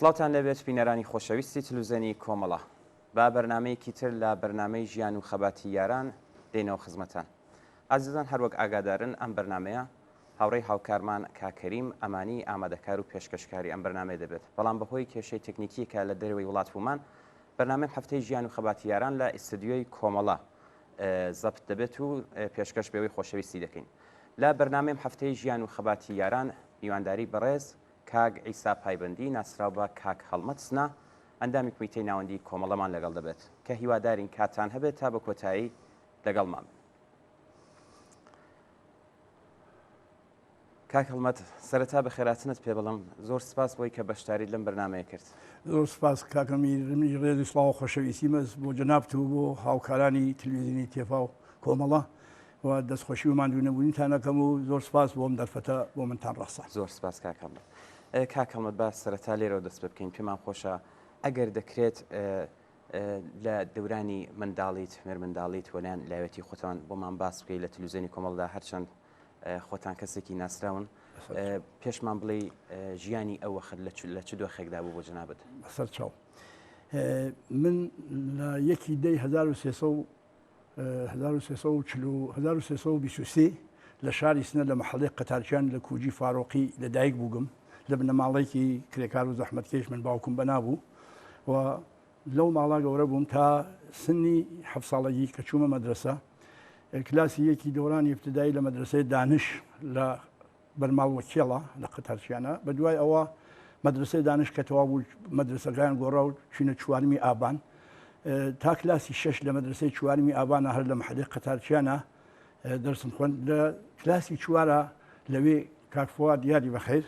سڵاوتان لێبێت بینەرانی خۆشەویستی تلوزێنی کۆمەڵە. با بەرنامەیەکی تر لە بەرنامەی ژیان و خەباتی یاران دێینەوە خزمەتان. ئازیزان هەروەک ئاگادارن ئەم بەرنامەیە هاوڕێی هاوکارمان کاک کەریم ئەمانی ئامادەکار و پێشکەشکاری ئەم بەرنامەیە دەبێت بەڵام بەهۆی کێشەی تەکنیکی کە لە دەرەوەی وڵات بوومان بەرنامەی هەفتەی ژیان و خەباتی یاران لە ئیستدیۆی کۆمەڵە زەبت دەبێت و پێشکەش بێوەی خۆشەویستی دەکەین. لە بەرنامەی هەفتەی ژیان و خەباتی یاران میوانداری بەڕێز کاک عیسا پایبەندی ناسراو بە کاک هەڵمەت سنە ئەندامی کومیتەی ناوەندی کۆمەڵەمان لەگەڵ دەبێت کە هیوادارین کاتتان هەبێت تا بە کۆتایی لەگەڵمان بن. کاک هەڵمەت سەرەتا بەخێراتنت پێ بڵم زۆر سپاس بۆی کە بەشداریت لەم بەرنامەیە کرد. زۆر سپاس کاک ئەمیر، منیش ڕێز و سڵاو و خۆشەویستیم ئەز بۆ جەنابت و بۆ هاوکارانی تلویزیونی تێفا و کۆمەڵە و دەستخۆشی و ماندوو نەبوونیتان ئەکەم و زۆر سپاس بۆ ئەم دەرفەتە بۆ منتان ڕەخساند. زۆر سپاس کاک هەڵمەت. کاک هەڵمەت با سەرەتا لێرەوە دەست پێ بکەین پێمان خۆشە ئەگەر دەکرێت لە دەورانی منداڵیت مێرمنداڵیت وەلیان لاوێتی خۆتان بۆمان باس بکەیت لە تلویزیۆنی کۆمەڵدا هەرچەند خۆتان کەسێکی ناسراون پێشمان بڵێ ژیانی ئەو وەخت لە چ دۆخێکدا بوو بۆ جەنابت؟ بەسەر چاو من لە یەکی دەی 1300 1323 لە شاری سنە لە مەحەڵی قەتارچیان لە کوجی فارۆقی لە دایک بووگم لە بنەماڵەیەکی کرێکار و زەحمەتکێش من باوکم بەنا بوو و لەو ماڵا گەورە بووم تا سنی حەفت ساڵەگی کە چوومە مەدرەسە کلاسی یەکی دەورانی ئیبتدایی لە مەدرەسەی دانش لە بەرماڵ وەکێڵە لە قەتارچیانە بە دوای ئەوە مەدرسەی دانش کە تەواو بوو مەدرسەکان گۆڕا و چوینە چوارمی ئابان تا کلاسی شەش لە مەدرسەی چوارمی ئابانە هەر لە محلەی قەتارچیانە دەرسم خوێند لە کلاسی چوارە لەوێ کاک فواد یادی بەخیر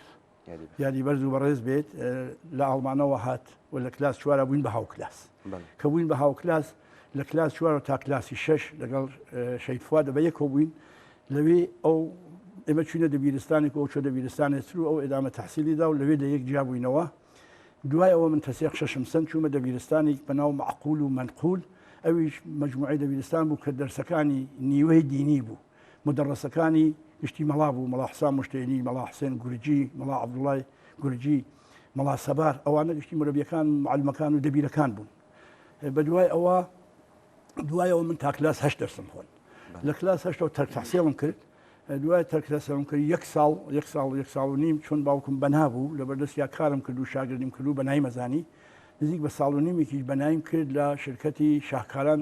یادی بەرز و بەڕێز بێت لە ئاڵمانەوە هات و لە کلاس چوارە بووین بە هاوکلاس کە بووین بە هاوکلاس لە کلاس چوار تا کلاسی شەش لەگەڵ شەید فوادە بە یەکەوە بووین لەوێ ئەو ئێمە چوینە دەبیرستانێک ئەو چۆ دەبیرستانێک تر و ئەو ئێدامە تحصیلی دا و لەوێ لە یەک جیا بووینەوە دوای ئەوە من تەسێق شەشم سەند چوومە دەبیرستانێک بە ناو معقول و منقول ئەویش مجموعەی دەبیرستان بوو کە دەرسەکانی نیوەی دینی بوو مودەڕەسەکانی گشتی مەڵا بوو، مەڵا حسام مشتێنی، مەڵا حسێن گورجی، مەڵا عەبدوڵای گورجی، مەڵا سەبار، ئەوانە گشتی مورەبیەکان و معەلمەکان و دەبیرەکان بوون. بە دوای ئەوە دوای ئەوە من تا کلاس هەشت دەرسم خوێند. لە کلاس هەشتەوە تەرک تەحسیڵم کرد. دوای تەرک تەحسیڵم کرد یەک ساڵ یەک ساڵ یەک ساڵ و نیم چون باوکم بەنا بوو لە بەردەستیا کارم کرد و شاگردیم کرد و بەنایی مەزانی نزیک بە ساڵ و نیمێکیش بەنایم کرد لە شرکەتی شاهکاران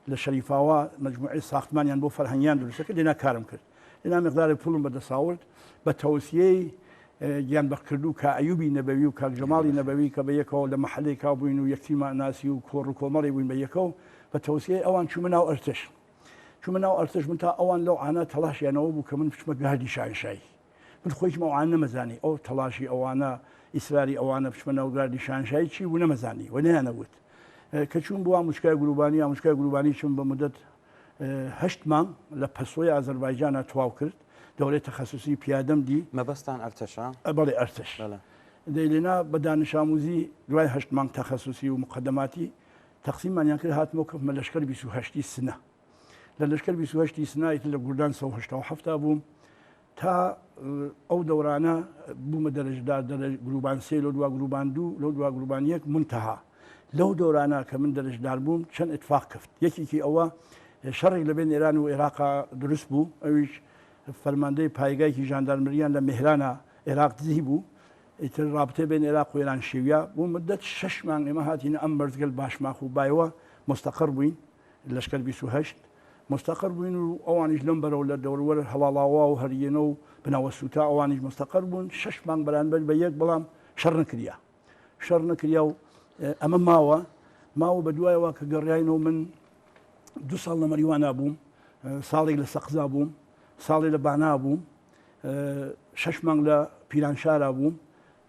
لە شەریفاوا مەجموعەی ساختمانیان بۆ فەرهەنگیان دروست کرد، لێنا کارم کرد. لێنا مقدارێک پوڵم بەدەست ئاورد، بە تەوسیەی گیانبەختکردوو کا ئەیوبی نەبەوی و کاک جەماڵی نەبەوی کە بە یەکەوە لە مەحەلەیەکا بووین و یەکتریمان ناسی و کۆڕ و کۆمەڵی بووین بە یەکەوە، بە تەوسیەی ئەوان چوومە ناو ئەرتش. چوومە ناو ئەرتش، من تا ئەوان لەو عانە تەڵاشیانەوە بوو کە من بچمە گاردی شاهنشاهی. من خۆ هیچم ئەوانە نەمەزانی، ئەو تەڵاشی ئەوانە، ئیسراری ئەوانە بچمە ناو گاردی شاهنشاهی چی بوو نەمەزانی و نەیانەوت. کە چووم بۆ ئاموشکای گروبانی، ئاموشکای گروبانی چم بە مدەت هەشت مانگ لە پەسۆی ئازەربایجانا تواو کرد، دەورەی تەخەسوسی پیادەم دی. مەبەستان ئەرتەشە؟ بەڵێ ئەرتەش. دەی لێنا بە دانشاموزی دوای هەشت مانگ تەخەسوسی و مقەدەماتی تەقسیممانیان کرد هاتمەوە کەوتمە لەشکەر 28 ی سنە. لە لەشکەر 28 ی سنە ئیتر لە گوردان 187 تا بووم تا ئەو دەورانە بوومە دەرەجدار دەرەج گروبان سێ لەو دوا گروبان دوو لەو دوا گروبان یەک منتەها لەو دەورانە کە من دەرەجدار بووم چەند اتفاق کەفت یەکێکی ئەوە شەڕێک لە بین ئێران و عێراقا دروست بوو ئەویش فەرماندەی پایگایکی ژاندارمریان لە مێهرانە عێراق دزی بوو ئیتر ڕابتەی بین عێراق و ئێران شێویا بۆ مدەت شەش مانگ ئێمە هاتینە ئەم مەرزگەل باشماخ و بایەوە مستەقڕ بووین لەشکر 28 مستەقەر بووین و ئەوانیش لەم بەرەو لە دەوروبەر هەڵاڵاوا و هەریێنە و بناوەسووتا ئەوانیش مستەقەر بوون، شەش مانگ بەرانبەر بە یەک، بەڵام شەڕ نەکریا. شەڕ نەکریا و ئەمە ماوە، ماوە بە دوایەوە کە گەڕیاینەوە من دوو ساڵ لە مەریوانا بووم، ساڵێک لە سەقزا بووم، ساڵێ لە بانا بووم، شەش مانگ لە پیرانشارا بووم،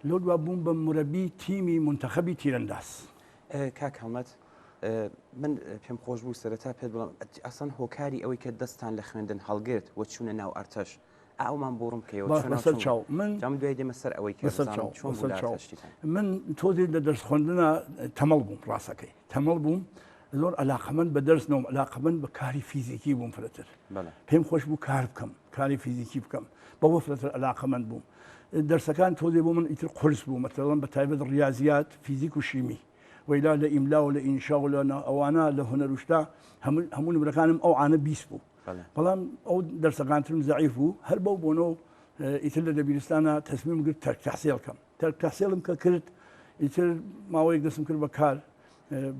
لەو دوا بووم بە مورەبی تیمی مونتەخەبی تیرەنداز. کاک هەڵمەت من پێم خۆش بوو سەرەتا پێت بڵێم ئەسڵەن هۆکاری ئەوەی کە دەستان لە خوێندن هەڵگرت و چوونە ناو ئەرتەش ئەومان بۆ ڕوون بکەیەوە باش بەسەر چاو من جام دوای دێمە سەر ئەوەی کە بەسەر چاو چۆن بەسەر چاو من تۆزێ لە دەرس خوێندنە تەمەڵ بووم ڕاستەکەی تەمەڵ بووم زۆر علاقەمەند بە دەرس نەوم علاقەمەند بە کاری فیزیکی بووم فرەتر پێم خۆش بوو کار بکەم کاری فیزیکی بکەم بەوە فرەتر علاقەمەند بووم. دەرسەکان تۆزێ بۆ من ئیتر قورس بوو مەتەڵەن بە تایبەت ڕیازیات فیزیک و شیمی وەیلا لە ئیملا و لە ئینشا و لە ئەوانە لە هونەر و شتا هەموو نمرەکانم ئەو عانە 20 بوو بەڵام ئەو دەرسەکانترم زەعیف بوو هەر بەو بۆنە و ئیتر لە دەبیرستانە تەسمیم گرت تەرک تەحسیڵ کەم تەرک تەحسیڵم کە کرد ئیتر ماوەیەک دەستم کرد بە کار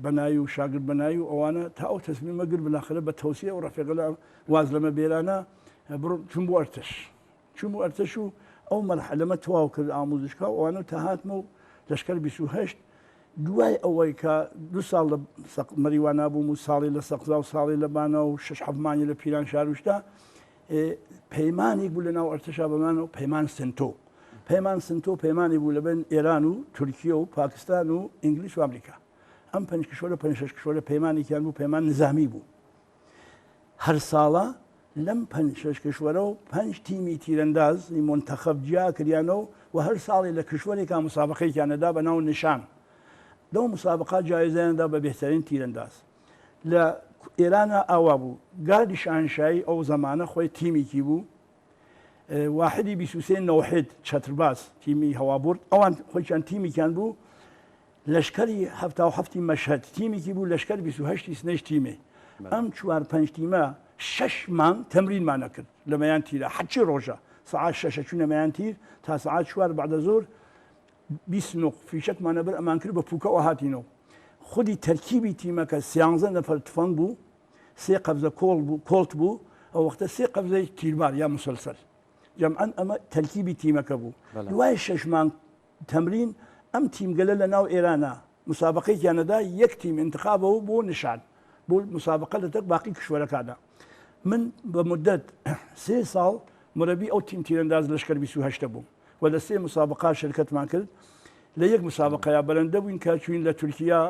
بەنایی و شاگرد بەنایی و ئەوانە تا ئەو تەسمیمە گرت بلاخرە بە تەوسیە و ڕەفیقە واز لەمە بێرانە بڕ چون بۆ ئەرتش چووم و ئەرتەش و ئەو مەرحەلەمە تەواو کرد ئاموزشکا و ئەوانە تا هاتمە و لەشکەر 28 دوای ئەوەی کە دو ساڵ لە مەریوانا بووم و ساڵی لە سەقزا و ساڵی لە بانە و شش حەفت مانگی لە پیران شاروشتا پەیمانێک بوو لە ناو ئەرتەشا بەمانەوە پەیمان سنتۆ پەیمان سنتۆ پەیمانی بوو لەبەین ئێران و تورکیە و پاکستان و ئینگلیس و ئەمریکا ئەم پنج کشوەرە پنج شش کشوەرە پەیمانێکیان بوو پەیمان نزامی بوو هەر ساڵە لەم پەنج شەش کشوەرە و پەنج تیمی تیرەنداز ی مونتەخەب جیا کریانەو و هەر ساڵێ لە کشوەرێکا موسابەقەیەکیان ئەدا بە ناو نشان. لەو موسابەقا جایزەیان ئەدا بە بێهتەرین تیرەنداز. لە ئێرانا ئاوا بوو. گاردی شاهنشایی ئەو زەمانە خۆی تیمیکی بوو. واحدی 23 نەوحید چەترباز تیمی هەوابورد ئەوان خۆیان تیمیکیان بوو. لەشکەری 77ی مەشهەد تیمێکی بوو، لەشکەر 28ی سنەیش تیمێ. ئەم چوار پەنج تیمە شەش مانگ تەمرینمان ئەکرد لە مەیان تیرا، هەرچی ڕۆژە سەعات شەش ئەچوینە مەیان تیر تا سەعات چوار بەعدە زۆر 20 نوق فیشەکمان ئەبرد ئەمان کرد بە پوکەوە هاتینەوە. خودی تەرکیبی تیمەکە سیانزە نەفەر تفەنگ بوو، سێ قەبزە کۆڵ بوو، کۆڵت بوو، ئەو وەختە سێ قەبزەی تیربار یا مسلسل. جەمعەن ئەمە تەرکیبی تیمەکە بوو. دوای شەش مانگ تەمرین، ئەم تیمگەلە لە ناو ئێرانا مسابقەیەکیان ئەدا، یەک تیم ئینتخابەوە بۆ نشان، بۆ مسابقە لە تەک باقی کشوەرەکانا. من بە مودەت سێ ساڵ مورەبی ئەو تیم تیرەنداز لەشکەر 28 بووم و لە سێ مسابقە شرکەتمان کرد. لە یەک مسابقەیا بەرەندە بووین کە چوین لە تورکیا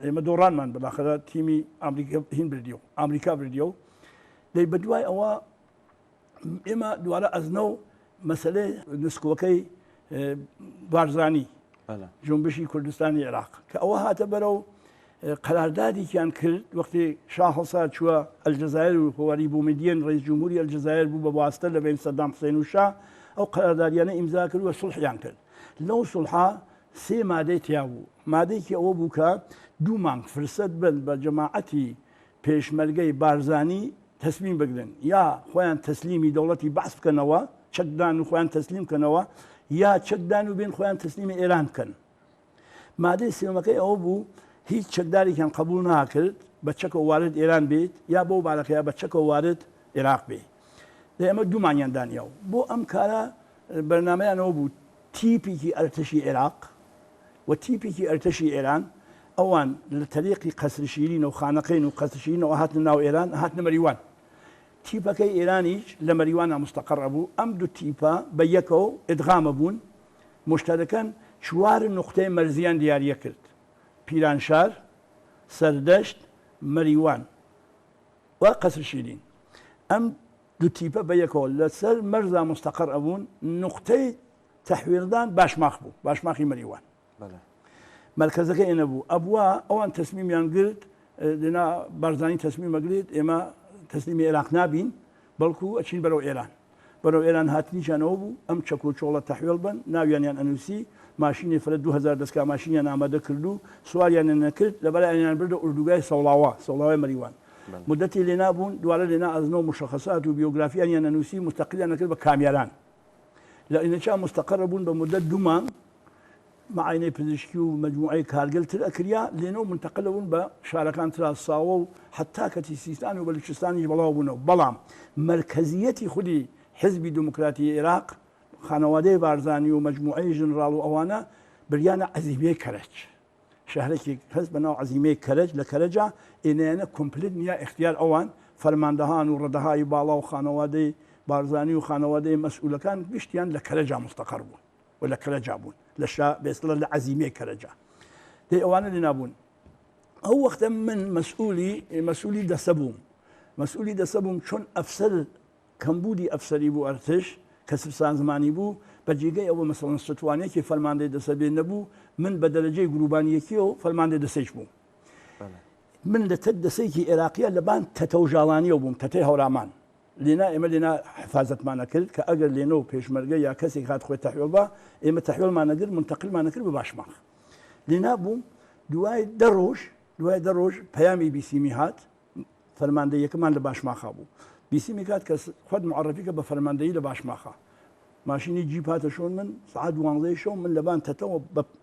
ئێمە دۆڕانمان بەلاخرە تیمی ئەمریکا هین بردیەوە، ئەمریکا بردیەوە. دەی بەدوای ئەوە ئێمە دوارە ئەزنە و مەسلەی نسکۆکەی بارزانی جونبشی کوردستانی عێراق کە ئەوە هاتە بەرەو قەراردادێکیان کرد وەختی شا هەڵسا چووە ئەلجەزایر و هۆواری بومدیەن ڕئیس جمهوری ئەلجەزایر بوو بە واستە لە بین سەدام حسێن و شا ئەو قەرارداریانە ئیمزا کرد و سوڵحیان کرد لەو سوڵحا سێ مادەی تیا بوو مادەیەکی ئەوە بوو کە دوو مانگ فرسەت بن بە جەماعەتی پێشمەرگەی بارزانی تەسلیم بگرن یا خۆیان تەسلیمی دەوڵەتی بەعس بکەنەوە چەک دان و خۆیان تەسلیم بکەنەوە یا چەک دان و بێن خۆیان تەسلیمی ئێران بکەن. مادەی سێوەمەکەی ئەوە بوو هیچ چەکدارێکیان قبول ناکرد بە چەکەوە وارد ئێران بێت یا بەو بارەکەیا بە چەکەوە وارد عێراق بێ. دەی ئەمە دوو مانگیان دانیاو بۆ ئەم کارە بەرنامەیان ئەوە بوو تیپێکی ئەرتەشی عێراق و تیپێکی ئەرتەشی ئێران ئەوان لە تەریقی قەسر شیرین و خانەقین و قەسر شیرینەوە هاتنە ناو ئێران هاتنە مەریوان تیپەکەی ئێرانیش لە مەریوانە مستەقەڕ ئەبوو ئەم دوو تیپە بە یەکەوە ئیدغامە بوون مشتەرەکەن چوار نوقتەی مەرزیان دیاریە کرد پیرانشار سەردەشت مەریوان و قەسر شیرین ئەم دوو تیپە بە یەکەوە لەسەر مەرزا مستەقەڕ ئەبوون نوقتەی تەحویلدان باشماخ بوو، باشماخی مەریوان. مەرکەزەکە ئێنە بوو. ئەبوا ئەوان تەسمیمیان گرت، دێنا بارزانی تەسمیم ئەگرێت، ئێمە تەسلیمی عێراق نابین، بەڵکو ئەچین بەرەو ئێران. بەرەو ئێران هاتنیشیان ئەوە بوو، ئەم چەک و چۆڵە تەحویڵ بن، ناویانیان ئەنووسی، ماشینی فرە 2000 دەستگا ماشینیان ئامادە کرد و سواریانیان نەکرد، لەبەرئەویان بردە ئوردوگای سەوڵاوا، سەوڵاوای مەریوان. مودەتی لێ نابوون، دوارە لێنا ئەزنە و مشەخەسات و بیۆگرافیانیان ئەنووسی، موستەقیلیان ئەکرد بە کامیاران. لە ئینەچا موستەقەرە بوون بە مودەت دوو مانگ معاینەی پزیشکی و مەجموعەی کارگەل تر ئەکریا لێنەوە مونتەقل بوون بە شارەکان ترا ساوە و حەتا کەچی سیستان و بەلوچستانیش بەڵاو بوونەوە بەڵام مەرکەزیەتی خودی حزبی دیموکراتی عێراق خانەوادەی بارزانی و مەجموعەی ژنراڵ و ئەوانە بریانە عەزیمیەی کەرەج شەهرەکێک هەس بە ناو عەزیمەی کەرەج لە کەرەجا ئێنەیانە کۆمپلێت نیا ئیختیار ئەوان فەرماندەهان و ڕەدەهای باڵا و خانەوادەی بارزانی و خانەوادەی مەسئولەکان گشتیان لە کەرەجا مستەقەڕ بوون و لە کەرەجا بوون لە شا بێستڵە لە عەزیمەی کەرەجا دەی ئەوانە لێ نابوون ئەو وەختە من مەسئولی مەسئولی دەسە بووم مەسئولی دەسە بووم چۆن ئەفسەر کەمبوودی ئەفسەری بوو ئەرتش کەسب سازمانی بوو، بە جێگەی ئەوە مەسەڵەن ستوانێکی فەرماندەی دەسە بێ نەبوو، من بە دەرەجەی گرووبان یەکیەوە فەرماندەی دەسەیش بووم. من لە تەک دەسەیەکی ئێراقیە لە بان تەتە و ژاڵانیەوە بووم، تەتەی هەورامان. لێنا ئێمە لێنا حفازەتمان ئەکرد کە ئەگەر لێنە و پێشمەرگە یا کەسێک هات خۆی تەحوێڵ با ئێمە تەحوێڵمان ئەگرت منتەقلمان ئەکرد بە باشماخ. لێنا بووم دوای دە ڕۆژ دوای دە ڕۆژ پەیامی بیسیمی هات فەرماندەیەکەمان لە باشماخا بوو بیسیمی کات کە خۆت معرفی کە بە فەرماندەیی لە باشماخا ماشینی جیپ هاتە شۆن من سعات دوانزەی شەو من لەبان تەتەوە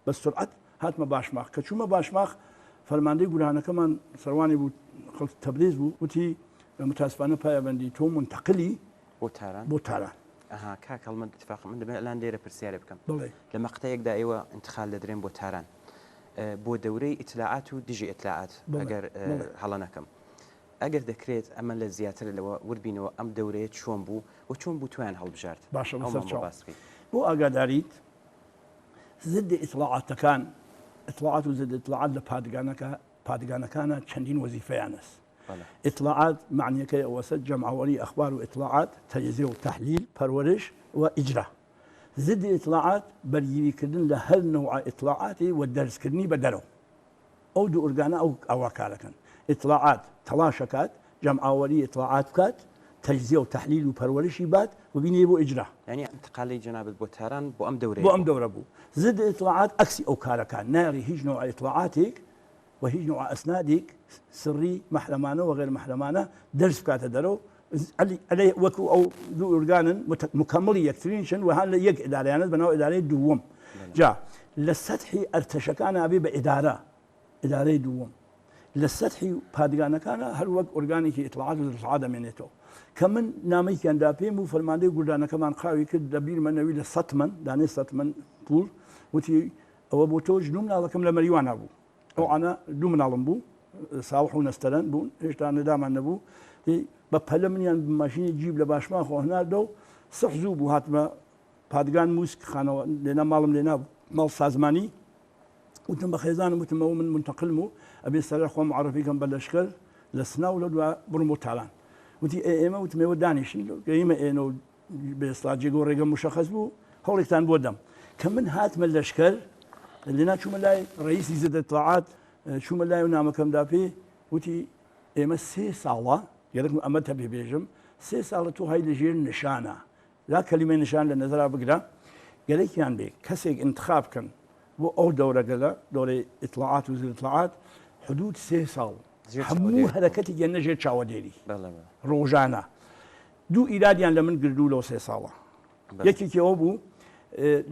بە سرعەت هاتمە باشماخ کە چوومە باشماخ فەرماندەی گورانەکەمان سەروانی بوو خەڵک تەبریز بوو وتی متاسفانە پایەبەندی تۆ منتەقلی بۆ تاران بۆ تاران. ئەها کاک هەڵمەت اتفاق من دەمەوێت الان لێرە پرسیارێ بکەم بەڵێ. لە مەقتەیەکدا ئێوە انتقال دەدرێن بۆ تاران بۆ دەورەی ئیتلاعات و دژی ئیتلاعات بەڵێ ئەگەر بەڵێ. هەڵە نەکەم ئەگەر دەکرێت ئەمە لە زیاتر لەوە ورد بینەوە ئەم دەورەیە چۆن بوو و چۆن بوو تۆیان هەڵبژارد باشە ئەومان بەسەر بۆ چاو باس بکەیت. بۆ ئاگاداریت زد ئیتڵاعاتەکان ئیتڵاعات و زد ئیتڵاعات لە پادگانەکە پادگانەکانە چەندین وەزیفەیان هەس ئیتڵاعات مەعنیەکەی ئەوەسە جەمعاوەری ئەخبار و ئیتڵاعات تەجزیە و تەحلیل پەروەرش و ئیجرا زد ئیتڵاعات بەرگیری کردن لە هەر نەوعە ئیتڵاعاتی و دەرسکردنی بە دەرەوە ئەو دوو ئورگانە ئەو ئاوا کارەکەن ئیتڵاعات تەڵاش ئەکات جەمعاوەری ئیتڵاعات بکات تەجزیە و تەحلیل و پەروەرشی بات و بینێ بۆ ئیجرا. یانی ئینتقالی جەنابت بۆ تاران بۆ ئەم دەورەیە بۆ ئەم بوو؟ دەورە بوو. زد ئیتڵاعات عەکسی ئەو کارەکان نایەڵی هیچ نەوعە ئیتڵاعاتێک و هیچ نەوعە ئەسنادێک سڕی مەحرەمانە و غەیر مەحرەمانە دەرس بکاتە دەرەوە عەلەی وەکو ئەو دوو ئورگانن مکەمڵی یەکترینشن و هەر لە یەک ئیدارەیانە بەناو ئیدارەی دووەم جا لە سەتحی ئەرتەشەکان ئەبێ بە ئیدارە ئیدارەی دووەم لە سەتحی پادگانەکانە هەر وەک ئۆرگانێکی ئیتڵاعات و ئیتڵاعات دەمێنێتەوە کە من نامەیەکیان دا پێم و فەرماندەی گوردانەکەمان قاوی کرد لە بیرمە نەوی لە سەتمەن دانێ سەتمەن پوڵ وتی ئەوە بۆ تۆش دوو مناڵەکەم لە مەریوانە بوو ئەو عانە دوو مناڵم بوو ساوح و نەستەرەن بوون هێشتا نەدامان نەبوو بە پەلە منیان ماشینی جیب لە باشماخ و هەناردە و سح زوو بوو هاتمە پادگان موسک خانەوە لێنا ماڵم لێنا ماڵ سازمانی وتم بە خێزانم وتم ئەوە من منتەقلم و ئەبێ سەرە خۆم معرفی کەم بە لەشکر لە سنا و لە دوا بڕم بۆ تاران وتی ئێ ئێمە وتم ئێوە دانیشن گەیمە ئێنە و بێستا جێگە و ڕێگە مشخص بوو هەوڵێکتان بۆ دەم کە من هاتمە لەشکر لێنا چوومە لای ڕئیسی زد اطلاعات چوومە لای و نامەکەم دا پێ وتی ئێمە سێ ساڵە گەرەکم ئەمە تەبێ بێژم سێ ساڵە تۆ های لەژێر نشانە لا کەلیمەی نشان لە نەزەرا بگرە گەلێکیان بێ کەسێک انتخاب کەن بۆ ئەو دەورە گەلە دەورەی اطلاعات و زد اطلاعات حدود سێ ساڵ هەموو هەرەکەتێکیان نەژێر چاوەدێری ڕۆژانە دوو ئیرادیان لە من گردوو لەو سێ ساڵە یەکێکی ئەوە بوو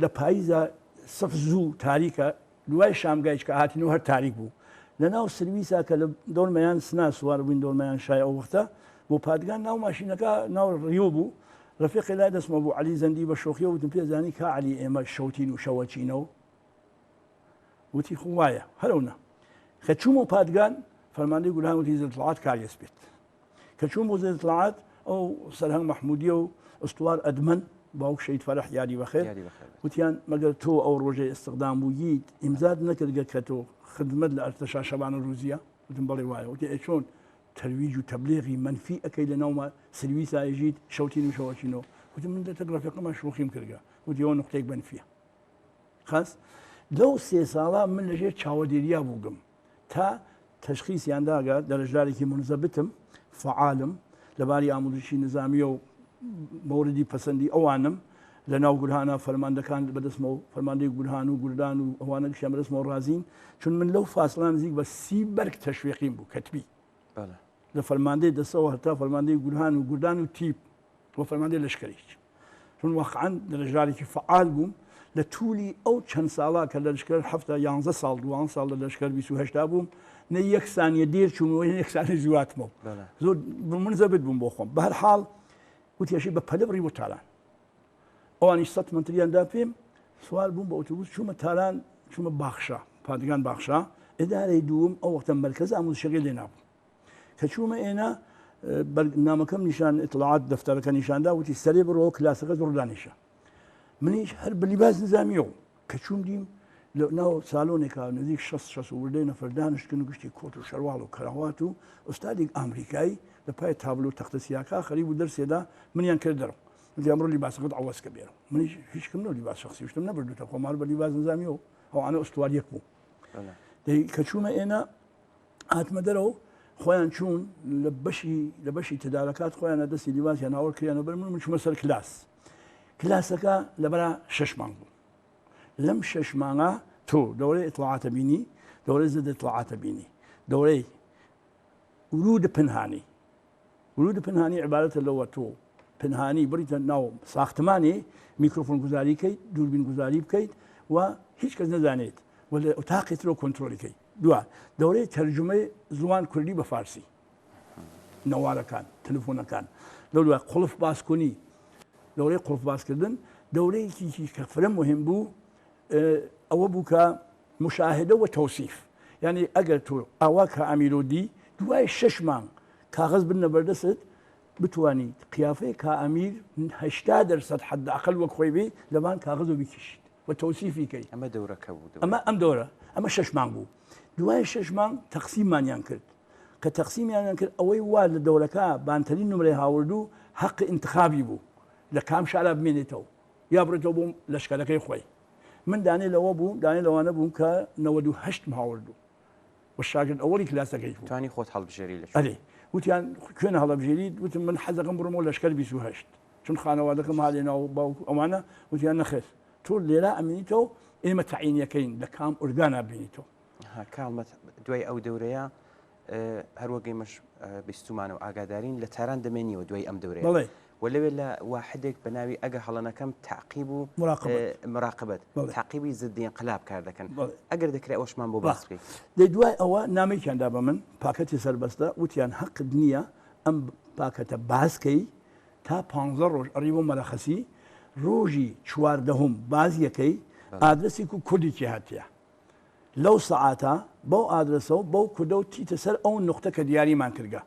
لە پاییزا سف زوو تاریکە دوای شامگایش کە هاتینەوە هەر تاریک بوو لە ناو سرویسا کە لە دۆرمەیان سنا سوار بووین دۆرمەیان شای ئەو وەختە بۆ پادگان ناو ماشینەکە ناو ڕیۆ بوو ڕەفیقی لای دەستمە بوو عەلی زەندی بە شۆخیەوە وتم پێ زانی کا عەلی ئێمە شەوتین و شەوەچینەوە وتی خۆ وایە هەرەونە کە چوومەوە پادگان فەرماندەی گوران وتی زلتڵات کاریەس بێت کە چووم بۆ زێد اطلاعات ئەو سەرهەنگ مەحموودیە و ئوستوار ئەدمەن باوک شەهید فەرەح یادی بەخێر وتیان مەگەر تۆ ئەو ڕۆژەی ئیستخدام بوویت ئیمزات نەکردگە کە تۆ خدمەت لە ئەرتەشا شەبانە ڕوزیە وتم بەڵێ وایە وتی ئەی چۆن تەرویج و تەبلیغی مەنفی ئەکەی لە ناوما سرویسا ئەژیت شەوتین و شەوەچینەوە وتم من دەتەک ڕەفیقەمان شوخیم کردگە وتی ئەوە نقطەیەک مەنفیە خاس لەو سێ ساڵە من لەژێر چاوەدێریا بووگم تا تەشخیسیان داگە دەرەجدارێکی مونزەبتم، فەعالم، لە باری ئاموزشی نزامییە و مەوردی پەسەندی ئەوانم، لە ناو گورهانا فەرماندەکان بە دەستمەوە، فەرماندەی گورهان و گوردان و ئەوانە گشتیان بە دەستمەوە ڕازین، چون من لەو فاسڵە نزیک بە 30 بەرگ تەشویقیم بوو، کەتبی. لە فەرماندەی دەسەوە هەتا فەرماندەی گورهان و گوردان و تیپ و فەرماندەی لەشکریش. چون واقعا لەشکارێکی فعال بووم لە تولی ئەو چەند ساڵە کە لە لەشکر هەفتە یانزە ساڵ دوان ساڵ لە لەشکر 28 بووم نە یەک سانیە دێر چوومەوە یەک سانیە زیواتمەوە زۆر من زەبت بووم بۆ خۆم بە هەر حاڵ وتیشی بە پەلە بڕی بۆ تاران ئەوانیش سەد مەتریان دا پێم سوار بووم بە ئۆتۆبوس چوومە تاران چوومە باخشا پادگان باخشا ئیدارەی دووم ئەو وەختە مەرکەز ئاموزشەکەی لێ نابوو کە چوومە ئێنا نامەکەم نیشان ئیتڵاعات دەفتەرەکە نیشاندا وتی سەرێ بڕۆ کلاسەکە زۆر دانیشە منیش هەر بە لیباس نزامیەوە کە چووم دیم لە ناو سالۆنێکا نزیک 6 6 وردەی نەفەر دانیشتن و گشتی کۆت و شەرواڵ و کەراوات و ئوستادێک ئامریکایی لە پای تابلو تەختە سیاکا خەریک بوو دەرسێدا منیان کرد دەرەوە وتی ئەمڕۆ لیباسەکەت عەوەز کە بێرەوە منیش هیچ کەم نەو لیباس شخصی شتم نەبردوتە خۆمار بە لیباس نزامیەوە ئەوانە ئوستوار یەک بوو دەی کە چوومە ئێنا هاتمە دەرەوە. خۆیان چوون لە بەشی لە بەشی تدارەکات خۆیانە دەستی لیواسیان هاوڕ کریانە بەر من من چوومە سەر کلاس کلاسەکە لەبەرا شەش مانگ بوو لەم شەش مانگە تۆ دەورەی ئیتڵاعاتە بینی دەورەی زد ئیتڵاعاتە بینی دەورەی ورود پنهانی ورود پنهانی عبارەتە لەوە تۆ پنهانی بڕیتە ناو ساختمانی میکرۆفۆن گوزاری کەیت دووربین گوزاری بکەیت و هیچ کەس نەزانێت و لە ئۆتاقی ترۆ کۆنترۆلی کەیت دوا دەورەی تەرجومەی زوان کوردی بە فارسی نەوارەکان تەلەفۆنەکان لەو دوای قڵف باسکۆنی دەورەی قڵف باسکردن دەورەیەکی کە فرە مهم بوو ئەوە بوو کە مشاهدە و تەوسیف یعنی ئەگەر تۆ ئاوا کە ئەمیرۆدی دوای شەش مانگ کاغەز بنە بەردەست بتوانیت قیافەی کا ئەمیر 80% حد ئەقل وەک خۆی بێ لەبان کاغەز و بکیشیت و تەوسیفی کەی. ئەمە دەورەکە بوو دەورە. ئەمە ئەم دەورە ئەمە شەش مانگ بوو دوای شەش مانگ تەقسیممانیان کرد کە تەقسیمیانیان کرد ئەوەی وا لە دەورەکە بانترین نمرەی هاوردوو حەق ئینتخابی بوو لە کام شارا بمێنێتەوە یا بڕێتەوە بۆ لەشکەرەکەی خۆی من دانێ لەوە بووم دانێ لەوانە بووم کە 98 هاوردوو و شاگرد ئەوەڵی کلاسەکەیش بوو. توانی خۆت هەڵبژێری لە کوێ؟ ئەرێ وتیان کوێنە هەڵەبژێریت؟ وتم من حەزەکەم بڕۆمەوە لەشکەر 28 چون خانەوادەکەم ها لێنا و باوک و ئەوانە وتیان نەخێر تۆ لێرە ئەمێنیتەوە ئێمە تەعینیەکەین لە کام ئورگانا بینیتەوە. ها کاڵمەت دوای ئەو دەورەیە هەروەک ئێمەش بیستومانە و ئاگادارین لە تاران دەمێنیەوە دوای ئەم دەورەیە بەڵێ. و لەوێ لە واحدێک بە ناوی ئەگە هەڵە نەکەم تەعقیب و مراقبەت. مراقبەت بەڵێ. تەعقیبی زدی ئینقلاب کار دەکەن بەڵێ. ئەگەر دەکرێ ئەوەشمان بۆ باس بکەیت. دەی دوای ئەوە نامەیەکیان دا بە من پاکەتی سەربەستە وتیان هەقت نییە ئەم پاکەتە باز کەی تا پانزە ڕۆژ ئەڕی بۆ مەرەخەسی ڕۆژی چواردەهوم بازیەکەی ئادرەسێک و کوردێکی هاتیە لەو سەعاتە بەو ئادرەسە و بەو کوردە و تیتە سەر ئەو نوقتە کە دیاریمان کردگە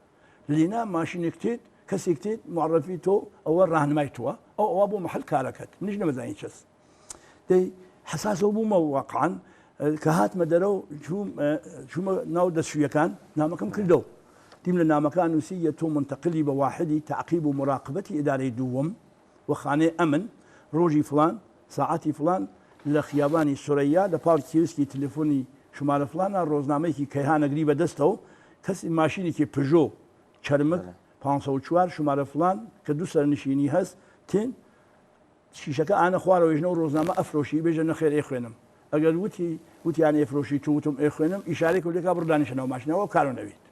لینا ماشینێک تێت کەسێک تێت معرفی تۆ ئەوە ڕاهنمای تۆوە ئەو ئەوە بۆ محل کارەکەت منیش نەمەزانی چەس دەی حساسەوە بوومە واقعا کە هاتمە دەرەوە چوومە ناو دەستشویەکان نامەکەم کردەوە دیم لە نامەکان نووسیە تۆ منتەقلی بە واحدی تعقیب و مراقبەتی ئیدارەی دووەم و خانەی ئەمن ڕۆژی فڵان ساعەتی فڵان لە خیابانی سورەیا لە پاڵ کیوسکی تلفۆنی شمارە فڵانا ڕۆژنامەیەکی کەیهان ئەگری بە دەستەوە کەسی ماشینێکی پژۆ چەرمگ 504 شمارە فڵان کە دوو سەرنشینی هەست تێن شیشەکە ئانە خوارەوە ژنە و ڕۆژنامە ئەفرۆشی بێژە نەخێر ئەیخوێنم ئەگەر وتی وتیان ئەیفرۆشی تو وتم ئەیخوێنم ئیشارەی کردێکا بڕ دانیشە ناو ماشینەوە کارۆ نەوێت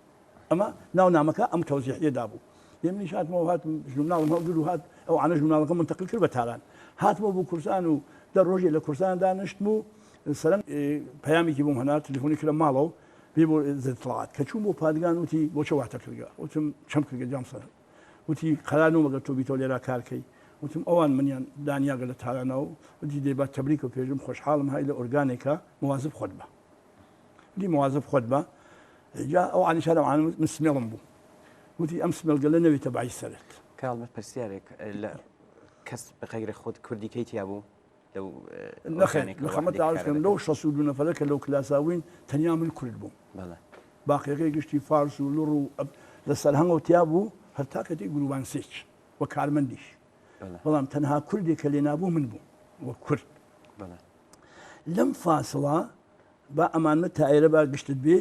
ئەمە ناو نامەکە ئەم تەوزیحیە دابوو دێ منیش هاتمەوە هاتم ژن و مناڵم هەڵگر و هات ئەو عانە ژن و مناڵەکە منتەقل کرد بە تاران هاتمەوە بۆ کوردستان و دە ڕۆژێ لە کوردستان دانیشتم و سەرم پەیامێکی بۆم هەنار تەلەفۆنی کرە ماڵەوە بێ بۆ اطلاعات کە چووم بۆ پادگان وتی بۆ چە واتە کردگە وتم چەم کردگە جام سەر وتی قەرار نومەگە تۆ بیتەوە لێرا کارکەی وتم ئەوان منیان دانیاگە لە تارانەوە وتی دێ با تەبریک و پێژم خۆشحاڵم های لە ئۆرگانێکە مواظب خۆت بە وتی مواظب خۆت بە جا ئەو عانیش هەر ئەوانە من سمێڵم بوو وتی ئەم سمێڵگەلە نەوێتە بای سەرت. کاڵمە پرسیارێک لە کەس بەغەیرە خۆت کوردی کەی تیا بوو لەو نەخێر لە خەمەت عەرز کەم لەو 62 نەفەرە کە لەو کلاسا بووین تەنیا من کورد بووم باقیەکەی گشتی فارس و لوڕ و لە سەرهەنگەوە تیا بوو هەر تاکەتی گروبان سێچ و کارمەندیش بەڵام تەنها کوردێک کە لێ نابوو من بووم وە کورد لەم فاسڵە با ئەمانە تا ئێرە با گشتت بێ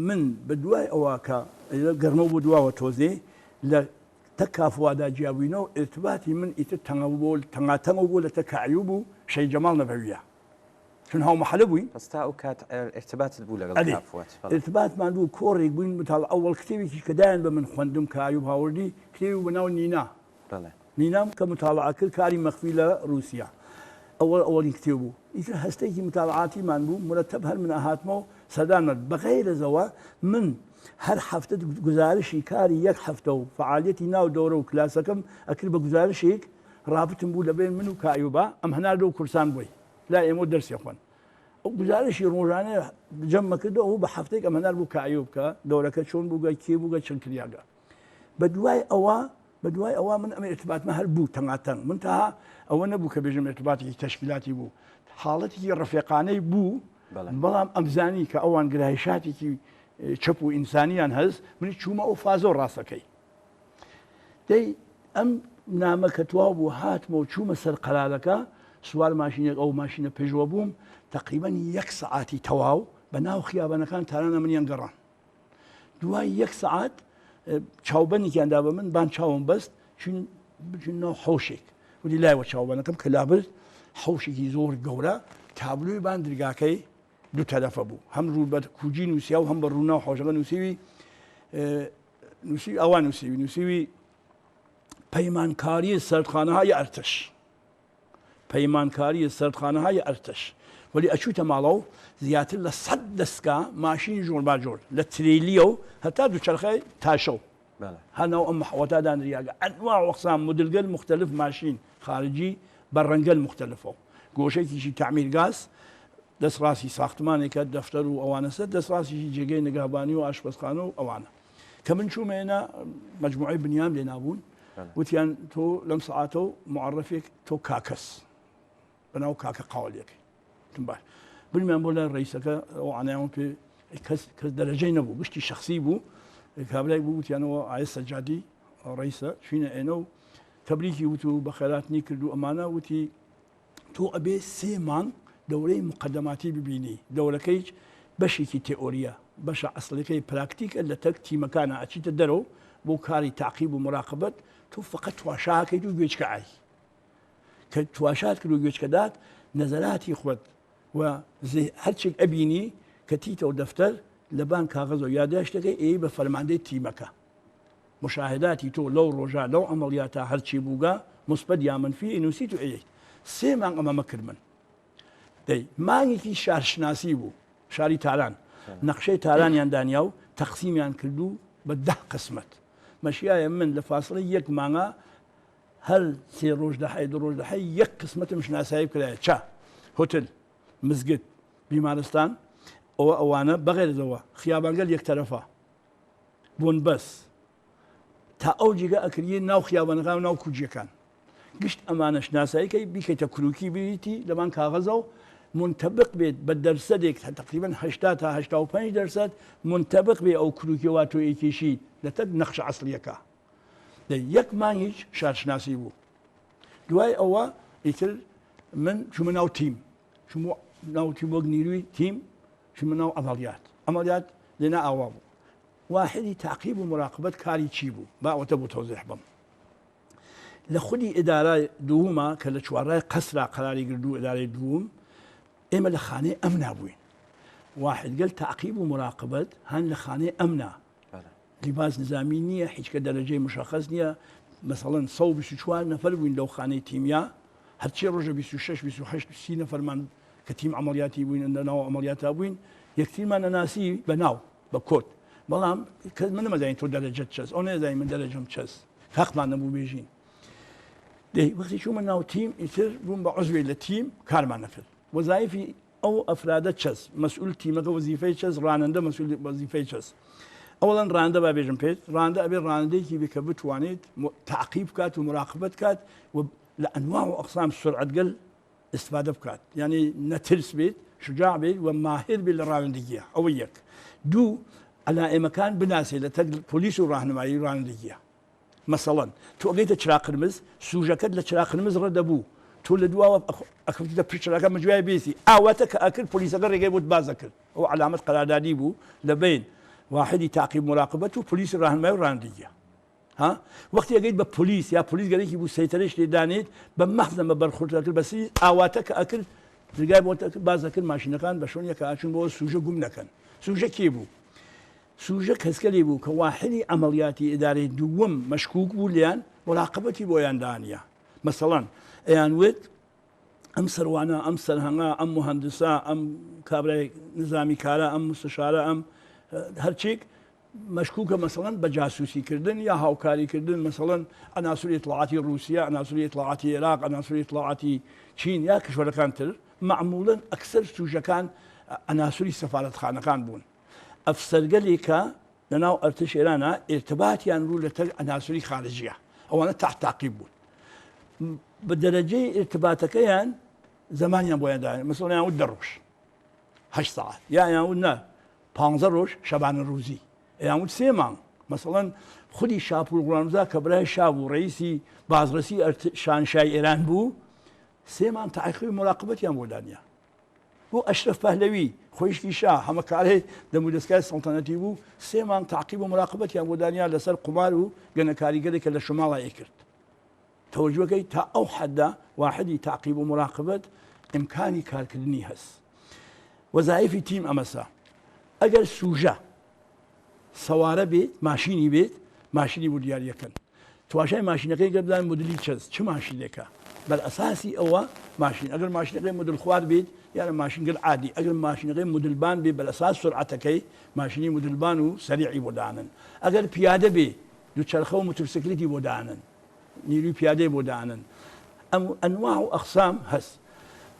من بە دوای ئەوە کە گەرمەوە بۆ دواوە تۆزێ لە تە کافوادا جیابووینەوە ئرتباتی من ئیتر تەنگە بۆ تەنگاتەنگە بۆ لە تە کەعیوب و شەی جەماڵ نەبەویە چون هاو محلە بووین پس تا ئەو کات ارتباطت بوو لەگەڵ کافوات ارتباطمان بوو کۆڕێک بووین متاڵ ئەوەڵ کتێبێکی کە دایان بە من خوێندم کە ئایوب هاوردی کتێبی بە ناو نینا نینام کە متاڵعە کرد کاری مەخفی لە ڕووسیا ئەوە ئەوەڵین کتێب بوو ئیتر هەستێکی متاڵعاتیمان بوو مرەتەب هەر من ئەهاتمەوە سەردانمان بەغەیرەزەوە من هەر هەفتە گزارشی کاری یەک هەفتە و فعالیەتی ناو دەورە و کلاسەکەم ئەکرد بە گزارشێک ڕابتم بوو لەبەین من و کایوبا ئەم هەناردەوە کورسان بۆی لای ئێمە دەرسێ خوێن ئەو گزارشی ڕۆژانە جەمە کردەوە ئەو بە هەفتەیەک ئەم هەنار بوو کایوب کە دەورەکە چۆن بووگە کێ بووگە چەند کریاگە بە دوای ئەوە بە دوای ئەوە من ئەمە ارتباطمە هەر بوو تەنگاتەنگ من تا ئەوە نەبوو کە بێژم ارتباطێکی تەشکیلاتی بوو حاڵەتێکی ڕفێقانەی بوو بەڵام ئەمزانی کە ئەوان گرایشاتێکی چەپ و ئینسانیان هەست منی چوومە ئەو فازۆ ڕاستەکەی دەی ئەم نامە کە تواو بوو هاتمەوە چوومە سەر قەرارەکە سوار ماشینێک ئەو ماشینە پێشوە بووم تقریبا یەک سەعاتی تەواو بە ناو خیابانەکان تارانە منیان گەڕان. دوای یەک سەعات چاوبەندێکیان دا بە من بان چاوم بەست چون بچین ناو حەوشێک وتی لایوە چاوبەنەکەم کە لابرد حەوشێکی زۆر گەورە تابلۆی بان درگاکەی دوو تەرەفە بوو هەم ڕوو بە کوجی نووسیا و هەم بە ڕوو ناو حەوشەکە نووسیوی نووسی ئەوە نووسیوی نووسیوی پەیمانکاری سەردخانەهای ئەرتش پەیمانکاری سەردخانەهای ئەرتش وەلی ئەچوویتە ماڵەوە زیاتر لە سەد دەستگا ماشینی جۆرباجۆر لە ترێلیەو هەتا دوچەرخەی تاشەو هەر ناو ئەم محوەتا دانریاگە ئەنواع و ئەقسام مودلگەل موختەلف ماشین خارجی بە ڕەنگەل موختەلفەو گۆشەیەکیشی تەعمیر گاز دەست ڕاستی ساختمانێکە دەفتەر و ئەوانەسە دەست ڕاستیشی جێگەی نگهبانی و ئاشپەزخانە و ئەوانە کە من چوومە ئێنا مەجموعەی بنیام لێ نابوون وتیان تۆ لەم سەعاتە و معرفێک تۆ کاکەس بەناو کاکە قاولیەکەی وتم باش برمیان بۆ لای ڕئیسەکە ئەو عانیان پێ کەس کەس دەرەجەی نەبوو گشتی شخصی بوو کابرای بوو وتیانەوە ئایا سەجادی ڕئیسە چوینە ئێنە و تەبریکی وت و بەخێراتنی کرد و ئەمانە وتی تۆ ئەبێ سێ مانگ دەورەی موقەدەماتی ببینی، دەورەکەیچ بەشێکی تێئۆریە، بەشە ئەسڵیەکەی پراکتیکە لە تەک تیمەکانا ئەچیتە دەرەوە بۆ کاری تاقیب و موراقەبەت، تۆ فەقەت تواشا ئەکەیت و گوێچکە ئای. کە تواشات کرد و گوێچکە دات نەزەراتی خۆت و هەرچێک ئەبینی کە تیتەوە دەفتەر لەبان کاغەزەوە یاداشتەکەی ئەی بە فەرماندەی تیمەکە. مشاهداتی تۆ لەو ڕۆژە لەو عەمەڵیاتە هەرچی بووگە موسبەت یا مەنفی ئەینووسیت و ئەیەیت. سێ مانگ ئەمەمە کرد من. دەی مانگێکی شارشناسی بوو، شاری تاران. نەقشەی تارانیان دانیا و تەقسیمیان کرد و بە دە قسمەت. مەشیایە من لە فاسڵەی یەک مانگا هەر سێ ڕۆژ لە حەی دوو ڕۆژ لە حەی یەک قسمەتم شناسایی بکرایە چە هۆتل، مزگت، بیمارستان ئەوە ئەوانە بەغێر لەوە خیابانگەل یەک تەرەفە. بۆنبەس تا ئەو جێگە ئەکریێ ناو خیابانەکان و ناو کوجیەکان گشت ئەمانەش ناسایی کەی بیکەیتە کروکی بریتی لەبان کاغەزە و منتەبق بێت بە دەرسەدێک تقریبا 80 تا 85 دەرسەد منتەبق بێ ئەو کروکی وا تۆ ئەیکێشی لە تەک نەخشە ئەسڵیەکە دە یەک مانگیش شارشناسی بوو دوای ئەوە ئیتر من چوومە ناو تیم چوومە ناو تیم وەک نیروی تیم چوومە ناو عەمەڵیات. عەمەڵیات لێنا ئاوا بوو. واحدی تەعقیب و موراقبەت کاری چی بوو؟ با ئەوەتە بۆ تەوزیح بەم. لە خودی ئیدارای دووما کە لە چوارڕای قەسرا قەراری گردوو ئیدارەی دووم، ئێمە لە خانەی ئەمنا بووین. واحدگەل تەعقیب و موراقبەت هەن لە خانەی ئەمنا. لیباس نزامی نییە، هیچکە دەرەجەی مشەخەس نییە، مەسەڵەن 124 نەفەر بووین لەو خانەی تیمیا، هەرچی ڕۆژە 26، 28، 30 نەفەرمان کە تیم عەمەڵیاتی بووین لە ناو عەمەڵیاتا بووین، یەکتریمان ئەناسی بە ناو، بە کۆد، بەڵام کەس من نەمەزانی تۆ دەرەجەت چەس، ئەو نەیزانی من دەرەجەم چەس، هەقمان نەبوو بێژین. دەی وەختی چوومە ناو تیم ئیتر بووم بە عوزوێ لە تیم کارمان نەکرد. وەزایفی ئەو ئەفرادە چەس؟ مەسئول تیمەکە وەزیفەی چەس؟ ڕانەندە مەسئول وەزیفەی چەس؟ ئەوەڵەن ڕانندە با بێژم پێت ڕانندە ئەبێ ڕانندەیەکی بێ کە بتوانێت تاقیب بکات و مراقبەت کات و لە ئەنواع و ئەقسام سرعەتگەل استفادە بکات یعنی نەترس بێت شجاع بێت و ماهر بێت لە ڕانندگیە ئەوە یەک دوو عەلائمەکان بناسێت لە تەک پۆلیس و ڕاهنمایی ڕانندگیە مەسەڵەن تۆ ئەگەیتە چرا قرمز سوژەکەت لە چرا قرمز ڕەدەبوو تۆ لە دواوە ئەکەوتیتە پشت چراکە مجوای بێسی ئاواتە کە ئەکرد پۆلیسەکە ڕێگەی بۆت باز ئەکرد ئەو عەلامەت قەراردادی بوو لە بین واحدی تاقیب مراقبەت و پۆلیسی ڕاهنمای و ڕانندگیە ها وەختی ئەگەیت بە پۆلیس یا پۆلیس گەرەکی بوو سەیتەرەش لێ دانێت بە مەحزە بە بەرخورد ئەکرد بەسی ئاواتە کە ئەکرد درگای بۆ باز ئەکرد ماشینەکان بە شۆن یەکە ئاچون بۆ سوژە گوم نەکەن سوژە کێ بوو سوژە کەسگەلی بوو کە واحدی عەمەڵیاتی ئیدارەی دووەم مەشکوک بوو لێیان مراقبەتی بۆیان دانیا مەسەڵەن ئەیان وت ئەم سەروانە ئەم سەرهەنگە ئەم مهندسە ئەم کابرای نزامی کارە ئەم مستشارە ئەم هەرچێک مەشکوکە مەسەڵەن بە جاسوسی کردن یا هاوکاری کردن مەسەڵەن عناصر اطلاعاتی روسیا عناصر اطلاعاتی عێراق عناصر اطلاعاتی چین یا کشوەرەکان تر معمولا ئەکسەر سوژەکان عناصری سەفارەتخانەکان بوون ئەفسەرگەلێ کە لە ناو ئەرتش ئێرانا ئیرتباتیان بوو لە تەک عەناسری خارجیە ئەوانە تحت تاقیب بوون بە دەرەجەی ئیرتباتەکەیان زمانیان بۆیان داێن مەسەڵیان وت دە ڕۆژ هەشت سەعات یان وت نا پانزە ڕۆژ شەبانە ڕوزی یان وت سێ مانگ مەسەڵەن خودی شاپور غوڵامزا کە برای شا بوو ڕئیسی بازرەسی شانشای ئێران بوو سێ مانگ تاقیب مراقبەتیان بۆ دانیا. بۆ ئەشرەف پەهلەوی، خۆیشکی شا، هەمەکارەی دەمودەستگای سەڵتەنەتی بوو، سێ مانگ تەعقیب و موراقەبەتیان بۆ دانیا لەسەر قومار و گەنەکاریگەلێک کە لە شوماڵا ئەیکرد. تەوەجوەکەی تا ئەو حەدە واحدی تەعقیب و موراقەبەت ئیمکانی کارکردنی هەس. وەزایفی تیم ئەمەسە. ئەگەر سوژە سەوارە بێت ماشینی بێت ماشینی بۆ دیاریەکەن تواشای ماشینەکەی گەر بزانن مودلی چەس چ ماشینێکە بەر ئەساسی ئەوە ماشین ئەگەر ماشینەکەی مودل خوار بێت یانە ماشینگەل عادی ئەگەر ماشینەکەی مودلبان بێ بەر ئەساس سرعەتەکەی ماشینی مودلبان و سەریعی بۆ دانن ئەگەر پیادە بێ دووچەرخە و موتورسکلیتی بۆ دانن نیروی پیادەی بۆ دانن ئەم ئەنواع و ئەقسام هەس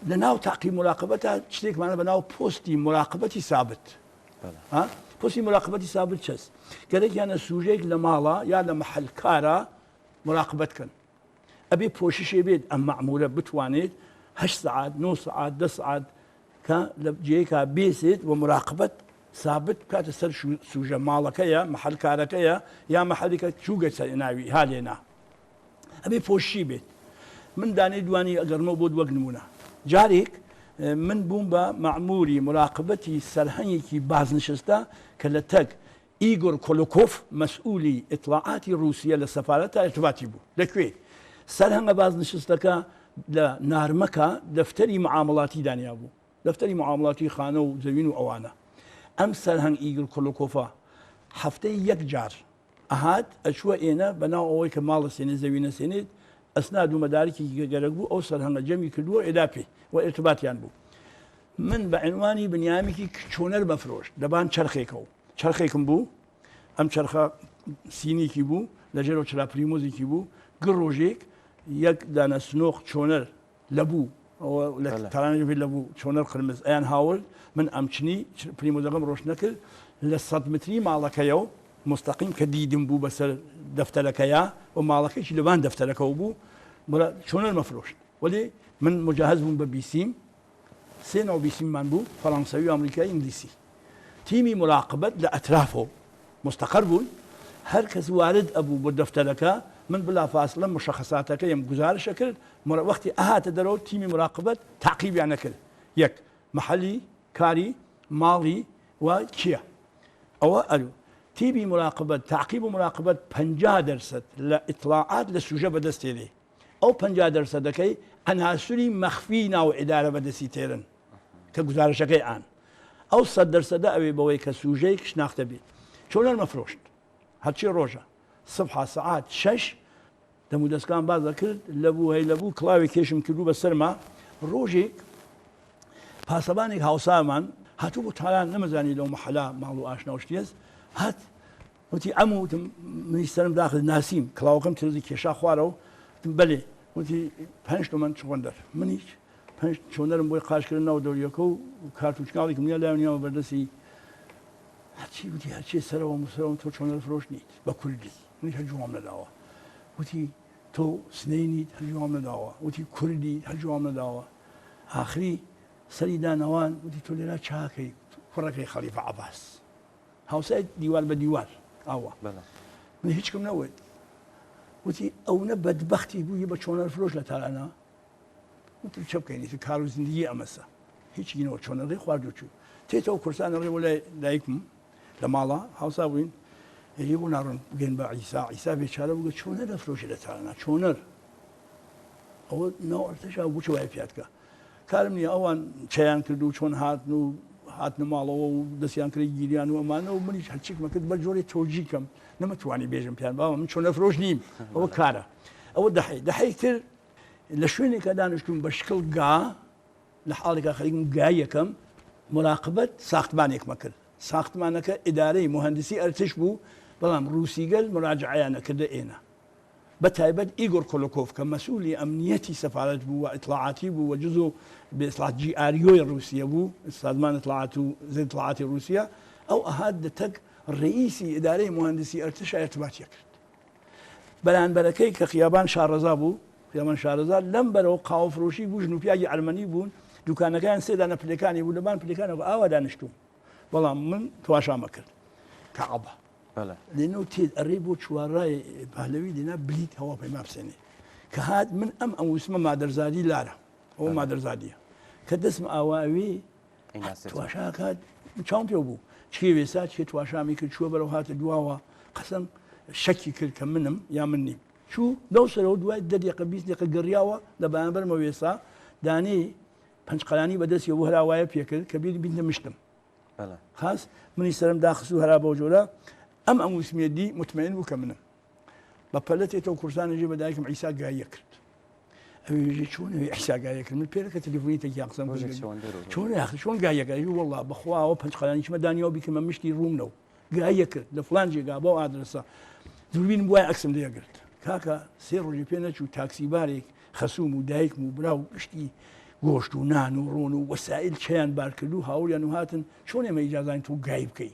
لە ناو تاقی مراقبەتە شتێکمانە بە ناو پۆستی مراقبەتی سابت ها پۆستی مراقبەتی سابت چەس گەرەکیانە سوژەیەک لە ماڵە یا لە محل کارە مراقبەت کەن ئەبێ پۆششێ بێت ئەم مەعمورە بتوانێت هەشت سەعات نۆ سەعات دە سەعات کە لە جێیەکا بێسێت و مراقبەت سابت بکاتە سەر سوژە ماڵەکەیە محل کارەکەیە یا محەلیکە چووگە سەر ناوی هالێنا ئەبێ پۆششی بێت من دانەی دوانی ئەگەڕمەوە بۆت وەک نمونە جارێک من بووم بە مەعموری مراقبەتی سەرهەنگێکی بازنشستە کە لە تەک ئیگۆر کۆلۆکۆف مەسئولی ئیتڵاعاتی ڕووسیە لە سەفارەتا ئیرتباتی بوو لە کوێ سەرهەنگە بازنشستەکە لە نارمەکە دەفتەری معامڵاتی دانیابوو دەفتەری معامڵاتی خانە و زەوین و ئەوانە ئەم سەرهەنگ ئیگۆر کۆلۆکۆفە هەفتەی یەک جار ئەهات ئەچووە ئێنە بە ناو ئەوەی کە ماڵ ئەسێنێ زەوی نەسێنێت ئەسناد و مەدارکی کە گەرەک بوو ئەو سەرهەنگە جەمی کردووە ئێدا پێ و ئیرتباتیان بوو من بە عنوانی بنیامێکی چۆنەر بەفرۆشت لەبان چەرخێکەوە چەرخێکم بوو ئەم چەرخە سینێکی بوو لە ژێرەوە چرا پریمۆزێکی بوو گڕ ڕۆژێک یەک دانە سنۆق چۆنەر لەبوو ئەوە لە تارانێک بێت لەبوو چۆنەر قرمز ئەیان هاورد من ئەمچنی پریمۆزەکەم ڕۆشن نەکرد لە سەد متری ماڵەکەیەوە مستەقیم کە دیدم بوو بەسەر دەفتەرەکەیا و ماڵەکەیشی لەبان دەفتەرەکەوە بوو چۆنەر مەفرۆشت وەلی من مجهز بووم بە بیسیم سێ ناو بیسیممان بوو فەڕەنسەوی و ئەمریکایی ئینگلیسی تیمی مراقبەت لە ئەترافەوە مستەقەر بوون هەر کەس وارد ئەبوو بۆ دەفتەرەکە من بلا فاصلە مشخصاتەکەیم گزارش ئەکرد وەختی ئەهاتە دەرەوە تیمی مراقبەت تاقیبیان ئەکرد یەک محەلی کاری ماڵی و کیە ئەوە ئەرو تیمی مراقبەت تاقیب و مراقبەت 50 دەرسەد لە ئیتڵاعات لە سوژە بەدەست تێرێ ئەو 50 دەرسەدەکەی عەناسری مەخفی ناو ئیدارە بەدەستی تێرن کە گوزارشەکەی ئان ئەو سەد دەرسەدە ئەوێ بەوەی کە سوژەیەک شناختە بێت چۆنەر مەفرۆشت هەرچی ڕۆژە سبحا سەعات شەش دەم و دەستکان باز دەکرد لەبوو هەی لەبوو کڵاوێک کێشم کردو بە سەرما ڕۆژێک پاسەبانێک هاوسامان هاتوو بۆ تاران نەمەزانی لەو محەلا ماڵ و ئاشنا و شتێز هات وتی عەمو وتم منیش سەرم داخست ناسیم کڵاوەکەم ترزی کێشا خوارەوە وتم بەلێ وتی پەنج تۆمەن چۆندەر منیش پەنج چۆنەرم بۆی قاش کرد ناو دەوریەکە و کارت و چکاڵێکم نیە لایان نیاوە بەردەستی هەرچی وتی هەرچی سەرەوە مسەرەوە تۆ چۆنەر فرۆش نیت بە کوردی منیش هەر جوام نەداوە وتی تۆ سنەی نیت هەر جوام نەداوە وتی کوردی هەر جوام نەداوە ئاخری سەری دانەوان وتی تۆ لێرە چاکەی کوڕەکەی خەلیفە عەباس هاوسای دیوار بە دیوار ئاوا من هیچکم نەوت وتی ئەونە بەدبەختی بووی بە چۆنەر فرۆش لە تارانە وتم چە بکەین ئیتر کار و زندگی ئەمەسە هیچ گینەوە چۆنەڕێ خواردو چوو تێتەوە کورسانە ڕێ وەلای دایکم لە ماڵە هاوسا بووین ئەی بۆ ناڕۆن بگەن بە عیسا عیسا بێچارە بووگە چۆنەر دەفرۆشێ لە تارانە چۆنەر ئەوە ناو ئەرتەشا بوو چ وای پیادکە کارم نییە ئەوان چیان کرد و چۆن هاتن و هاتنە ماڵەوە و دەستیان کرد گیریان و ئەمانە و منیش هەرچیکمە کرد بە جۆرێ تۆجیکەم نەمەتوانی بێژم پیان باوە من چۆنە فرۆش نیم ئەوە کارە ئەوە دەحی دەحی تر لە شوێنێکا دانیشتووم بە شکڵ گا لە حاڵێکا خەریکم گای یەکەم مراقبەت ساختمانێکمە کرد ساختمانەکە ئیدارەی موهەندسی ئەرتش بوو بەڵام ڕووسیگەل مراجعەیان ئەکردە ئێنە بە تایبەت ئیگۆر کۆلۆکۆف کە مەسئولی ئەمنیەتی سەفارەت بوو و ئیتڵاعاتی بوو و جزو بە ئیسڵاح جی ئاریۆی ڕووسیە بوو سازمان اطلاعات و زد اطلاعاتی ڕووسیە ئەو ئەهات دە تەک ڕئیسی ئیدارەی موهەندسی ئەرتش ئیرتباتی ئەکرد بەرانبەرەکەی کە خیابان شاڕەزا بوو، خیابان شارەزا، لەم بەرەوە قاوە فرۆشی بوو، ژن و پیاگی ئەرمەنی بوون، دوکانەکەیان سێ دانە پلەکانی بوو، لەبان پلەکانەوە ئاوا دانیشتووم، بەڵام من تواشامە کرد کەعبە. لێنەو تێت ئەڕێ بۆ چوارڕای پەهلەوی لێنا بلیت هەواپەیما بسێنێ. کە هات من ئەم ئەم وسمە مادەرزادی لارە، ئەوە مادەرزادیە. کە دەستم ئاوا ئەوێ. تواشاکات چاوم پێ بوو چێ وێسا چێ تواشامی کرد چووە بەرەو هاتە دواوە قەسم شەکی کرد کە منم یا من نیم چوو لەو سەرەوە دوای دە دقە 20 دقە گەڕیاوە لە بەرامبەرمە وێسا دانەی پەنجقەلانی بەدەستیەوە بوو هەرا وایە پێکرد کە بیر بیتنە مشتم خاس منی سەرم داخست و هەرا بەو جۆرە ئەم ئەم وسمیە دی مطمئن بوو کە منم بە پەلە تێتەوە کوردستانێژی بە دایکم عیسا گاییە کرد ئەوێژی چۆن ئەوێ عیسا گاییە کرد من پێرەکە تەلەفۆنی تەکیان قسەم کرد چۆن یاخ چۆن گاییەکە ئەوی وەڵا بەخواوە پەنجقەلانی چمە دانیەوە بیکەمە مشتی ڕووم نەو گاییە کرد لە فلان جێگا بەو ئادرسە دووربین بووای عەکسم لێ گرت کاکە سێ ڕۆژی پێ نەچوو تاکسی بارێک خەسوم و دایکم و برا و گشتی گۆشت و نان و ڕۆن و وەسائل چیان بار کرد و هاوریان و هاتن چۆن ئێمە ئیجازین تۆ گای بکەی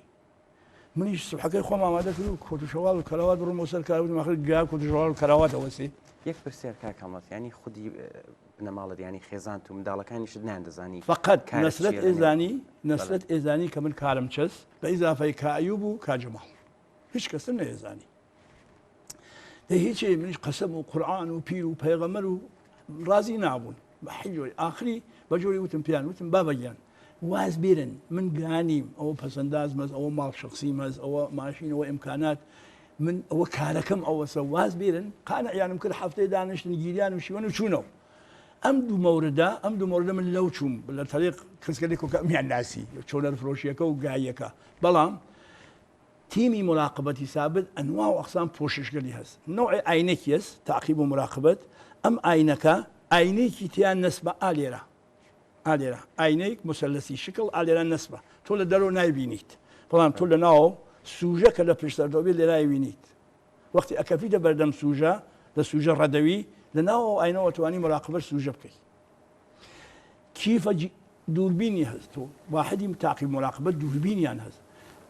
منیش سبحەکەی خۆم ئامادە کرد و کۆت و شەواڵ و کەراوات بڕۆمەوە سەر کار وتم ئاخر گا کۆت و شەواڵ و کەراوات ئەوەسێ یەک پرسیار کاک هەڵمەت یانی خودی بنەماڵەت یانی خێزانت و منداڵەکانیشت نەیاندەزانی فقط نەسرەت ئێزانی نەسرەت ئێزانی کە من کارم چەس بە ئیزافەی کا ئەیوب و کا جەماڵ هیچ کەسم نەیزانی دە هیچ منیش قەسەم و قورآن و پیر و پەیغەمەر و ڕازی نابوون بە حیجۆی ئاخری بە جۆری وتم پیان وتم بابە گیان واز بیرن من گانیم ئەوە پەسەنداز مەز ئەوە ماڵ شخصی مەز ئەوە ماشینەوە ئیمکانات من ئەوە کارەکەم ئەوەسە واز بیرن قانعیانم کرد هەفتەی دانیشتن گیریان و شیوەن و چوونەوە ئەم دوو مەوردە ئەم دوو مەوردە من لەو چووم لە تەریق کەسگەلی کۆکە ئەمیان ناسی چۆنەر فرۆشیەکە و گاییەکە بەڵام تیمی مراقبەتی سابت ئەنواع و ئەقسام پۆششگەلی هەس نەوعێ ئاینەکی هەس تاقیب و مراقبەت ئەم ئاینەکە ئاینەیەکی تیا نەسبە ئا لێرە ئا لێرە ئاینەیەک موسەلەسی شکڵ ئا لێرە نەسبە تۆ لە دەرەوە نایبینیت بەڵام تۆ لە ناو سوژە کە لە پشت سەرتەوە بێت لێرە ئەیبینیت وەختی ئەکەفیتە بەردەم سوژە لە سوژە ڕەدەوی لە ناو ئەو ئاینەوە توانی مراقبەت سوژە بکەیت کیفە دووربینی هەست و واحدی تاقی مراقبە دووربینیان هەست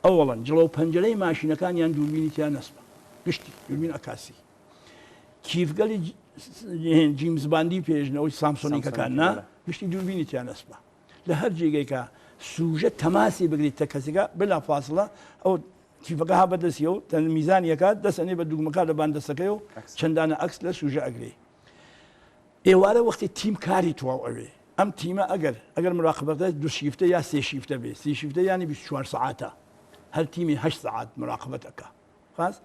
ئەوەڵەن جڵەو پەنجەرەی ماشینەکانیان دووربینی تیا نەسبە گشتی دووربین ئەکاسی کیفگەلی جیمز باندی پێژنەوەی سامسۆنیکەکان نا گشتی دووربینی تیا نەسبە لە هەر جێگەیکە سوژە تەماسی بگریت تە کەسەکە بلا فاصلە ئەو کیفەکە ها بەدەستیەوە تەن میزانیەکە دەسەنێ بە دوگمەکە لە بان دەستەکەی و چەندانە ئەکس لە سوژە ئەگرێ ئێوارە وەختی تیم کاری تواو ئەوێ ئەم تیمە ئەگەر ئەگەر مراقبەکە دو شیفتە یا سێ شیفتە بێ سی شیفتە یانی 24 سەعاتە هەر تیمی 8 سەعات مراقبەت ئەکا خاص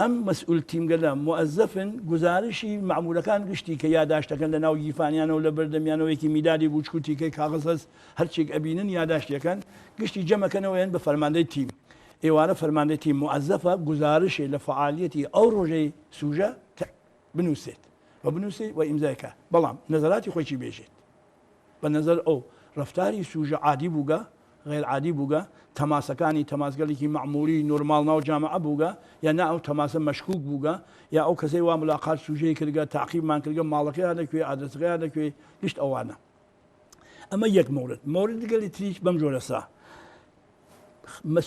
ئەم مەسئول تیمگەلە موەزەفن گزارشی مەعمولەکان گشتی کە یاداشتەکەن لە ناو گیفانیانەوە لە بەردەمیانەوە یەکی میدادی بوچک و تیکەی کاغەز هەست هەرچێک ئەبینن یاداشتەکەن گشتی جەمەکەنەوە یان بە فەرماندەی تیم ئێوارە فەرماندەی تیم موەزەفە گزارشێ لە فعالیەتی ئەو ڕۆژەی سوژە بنووسێت و بنووسێ و ئیمزای کا بەڵام نەزەراتی خۆی چی بێژێت بە نەزەر ئەو ڕەفتاری سوژە عادی بووگە غیر عادی بووگە تەماسەکانی تەماسگەلێکی مەعمولی نۆرماڵ ناو جامعە بووگە یا نا ئەو تەماسە مەشکوک بووگە یا ئەو کەسەی وا ملاقات سوژەی کردگە تاقیبمان کردگە ماڵەکەیان لەکوێ ئادرەسەکەیان لەکوێ گشت ئەوانە ئەمە یەک مورد مورد گەلی تریش بەم جۆرەسا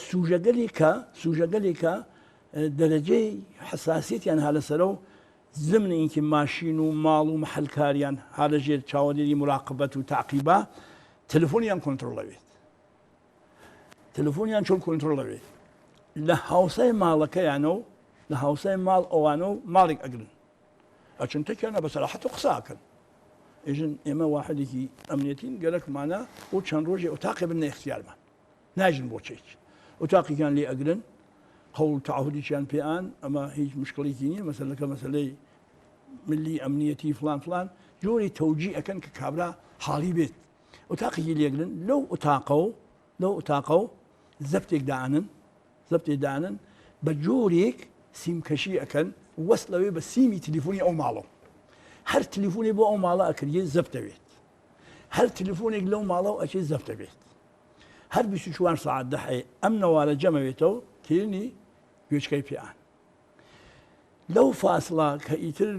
سوژەگەلێکە سوژەگەلێکە دەرەجەی حساسیەتیان ها لەسەرە و زمن اینکه ماشین و ماڵ و محل کاریان ها لە ژێر چاوەدێری مراقبەت و تاقیبا تەلەفۆنیان کۆنترۆڵ ئەوێت تەلەفۆنیان چۆن کۆنترۆڵ ئەوێت لە هاوسای ماڵەکەیانە و لە هاوسای ماڵ ئەوانە و ماڵێک ئەگرن ئەچن تەکیانە بە سەراحەت و قساکەن ئێژن ئێمە واحدێکی ئەمنیەتین گەرەکمانە و چەند ڕۆژێ ئۆتاقێ بنە اختیارمان ناژن بۆ چیت ئۆتاقێکیان لێ ئەگرن قەوڵ و تەعەهودێکیان پێ ئان ئەمە هیچ مشکڵێکی نییە مەسەلەکە مەسەلەی ملی ئەمنیەتی فلان فلان جۆری تەوجی ئەکەن کە کابرا حاڵی بێت ئۆتاقێکی لێگرن لەو ئۆتاقە و لەو ئۆتاقە و زەبتێک دانن زەبتێ دانن بە جۆرێک سیمکەشی ئەکەن وەسلەوێ بە سیمی تلیفۆنی ئەو ماڵەوە هەر تلیفۆنی بۆ ئەو ماڵە ئەکریێ زەبتەوێت هەر تلیفۆنێک لەو ماڵەوە ئەچێ زەبتەبێت هەر 24 سەعات دەحێ ئەم نەوارە جەمەوێتەوە تێنی گوێچکەی پێیان لەو فاسڵە کە ئیتر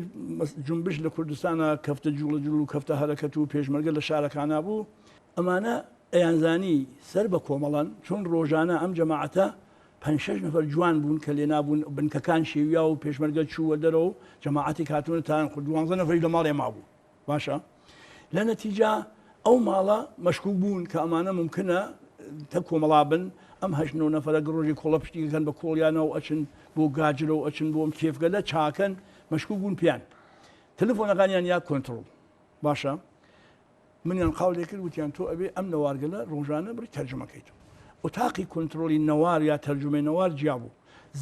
جونبش لە کوردستانا کەفتە جوڵە جوڵ و کەفتە هەرەکەت و پێشمەرگە لە شارەکانا بوو، ئەمانە ئەیانزانی سەر بە کۆمەڵەن، چون ڕۆژانە ئەم جەماعەتە پەنج شەش نەفەر جوان بوون کە لێنابوون، بنکەکان شێویا و پێشمەرگە چووە دەرەوە و جەماعەتێک هاتوونە تاران، خۆ دوانزە نەفەریش لە ماڵێ مابوو. باشە لە نەتیجە ئەو ماڵە مەشکوک بوون کە ئەمانە ممکنە تە کۆمەڵا بن ئەم هەشت نۆ نەفەرە گڕۆژی کۆڵە پشتیەکەن بە کۆڵیانە و ئەچن بۆ گاجرە و ئەچن بۆم کێفگەلە چاکەن مەشکوک بوون پیان تەلەفۆنەکانیان یا کۆنترۆڵ باشە. منیان قاو لێ کرد وتیان تۆ ئەبێ ئەم نەوارگەلە ڕۆژانە بڕی تەرجومە کەیت. ئوتاقی کونترۆڵی نەوار یا تەرجومەی نەوار جیا بوو.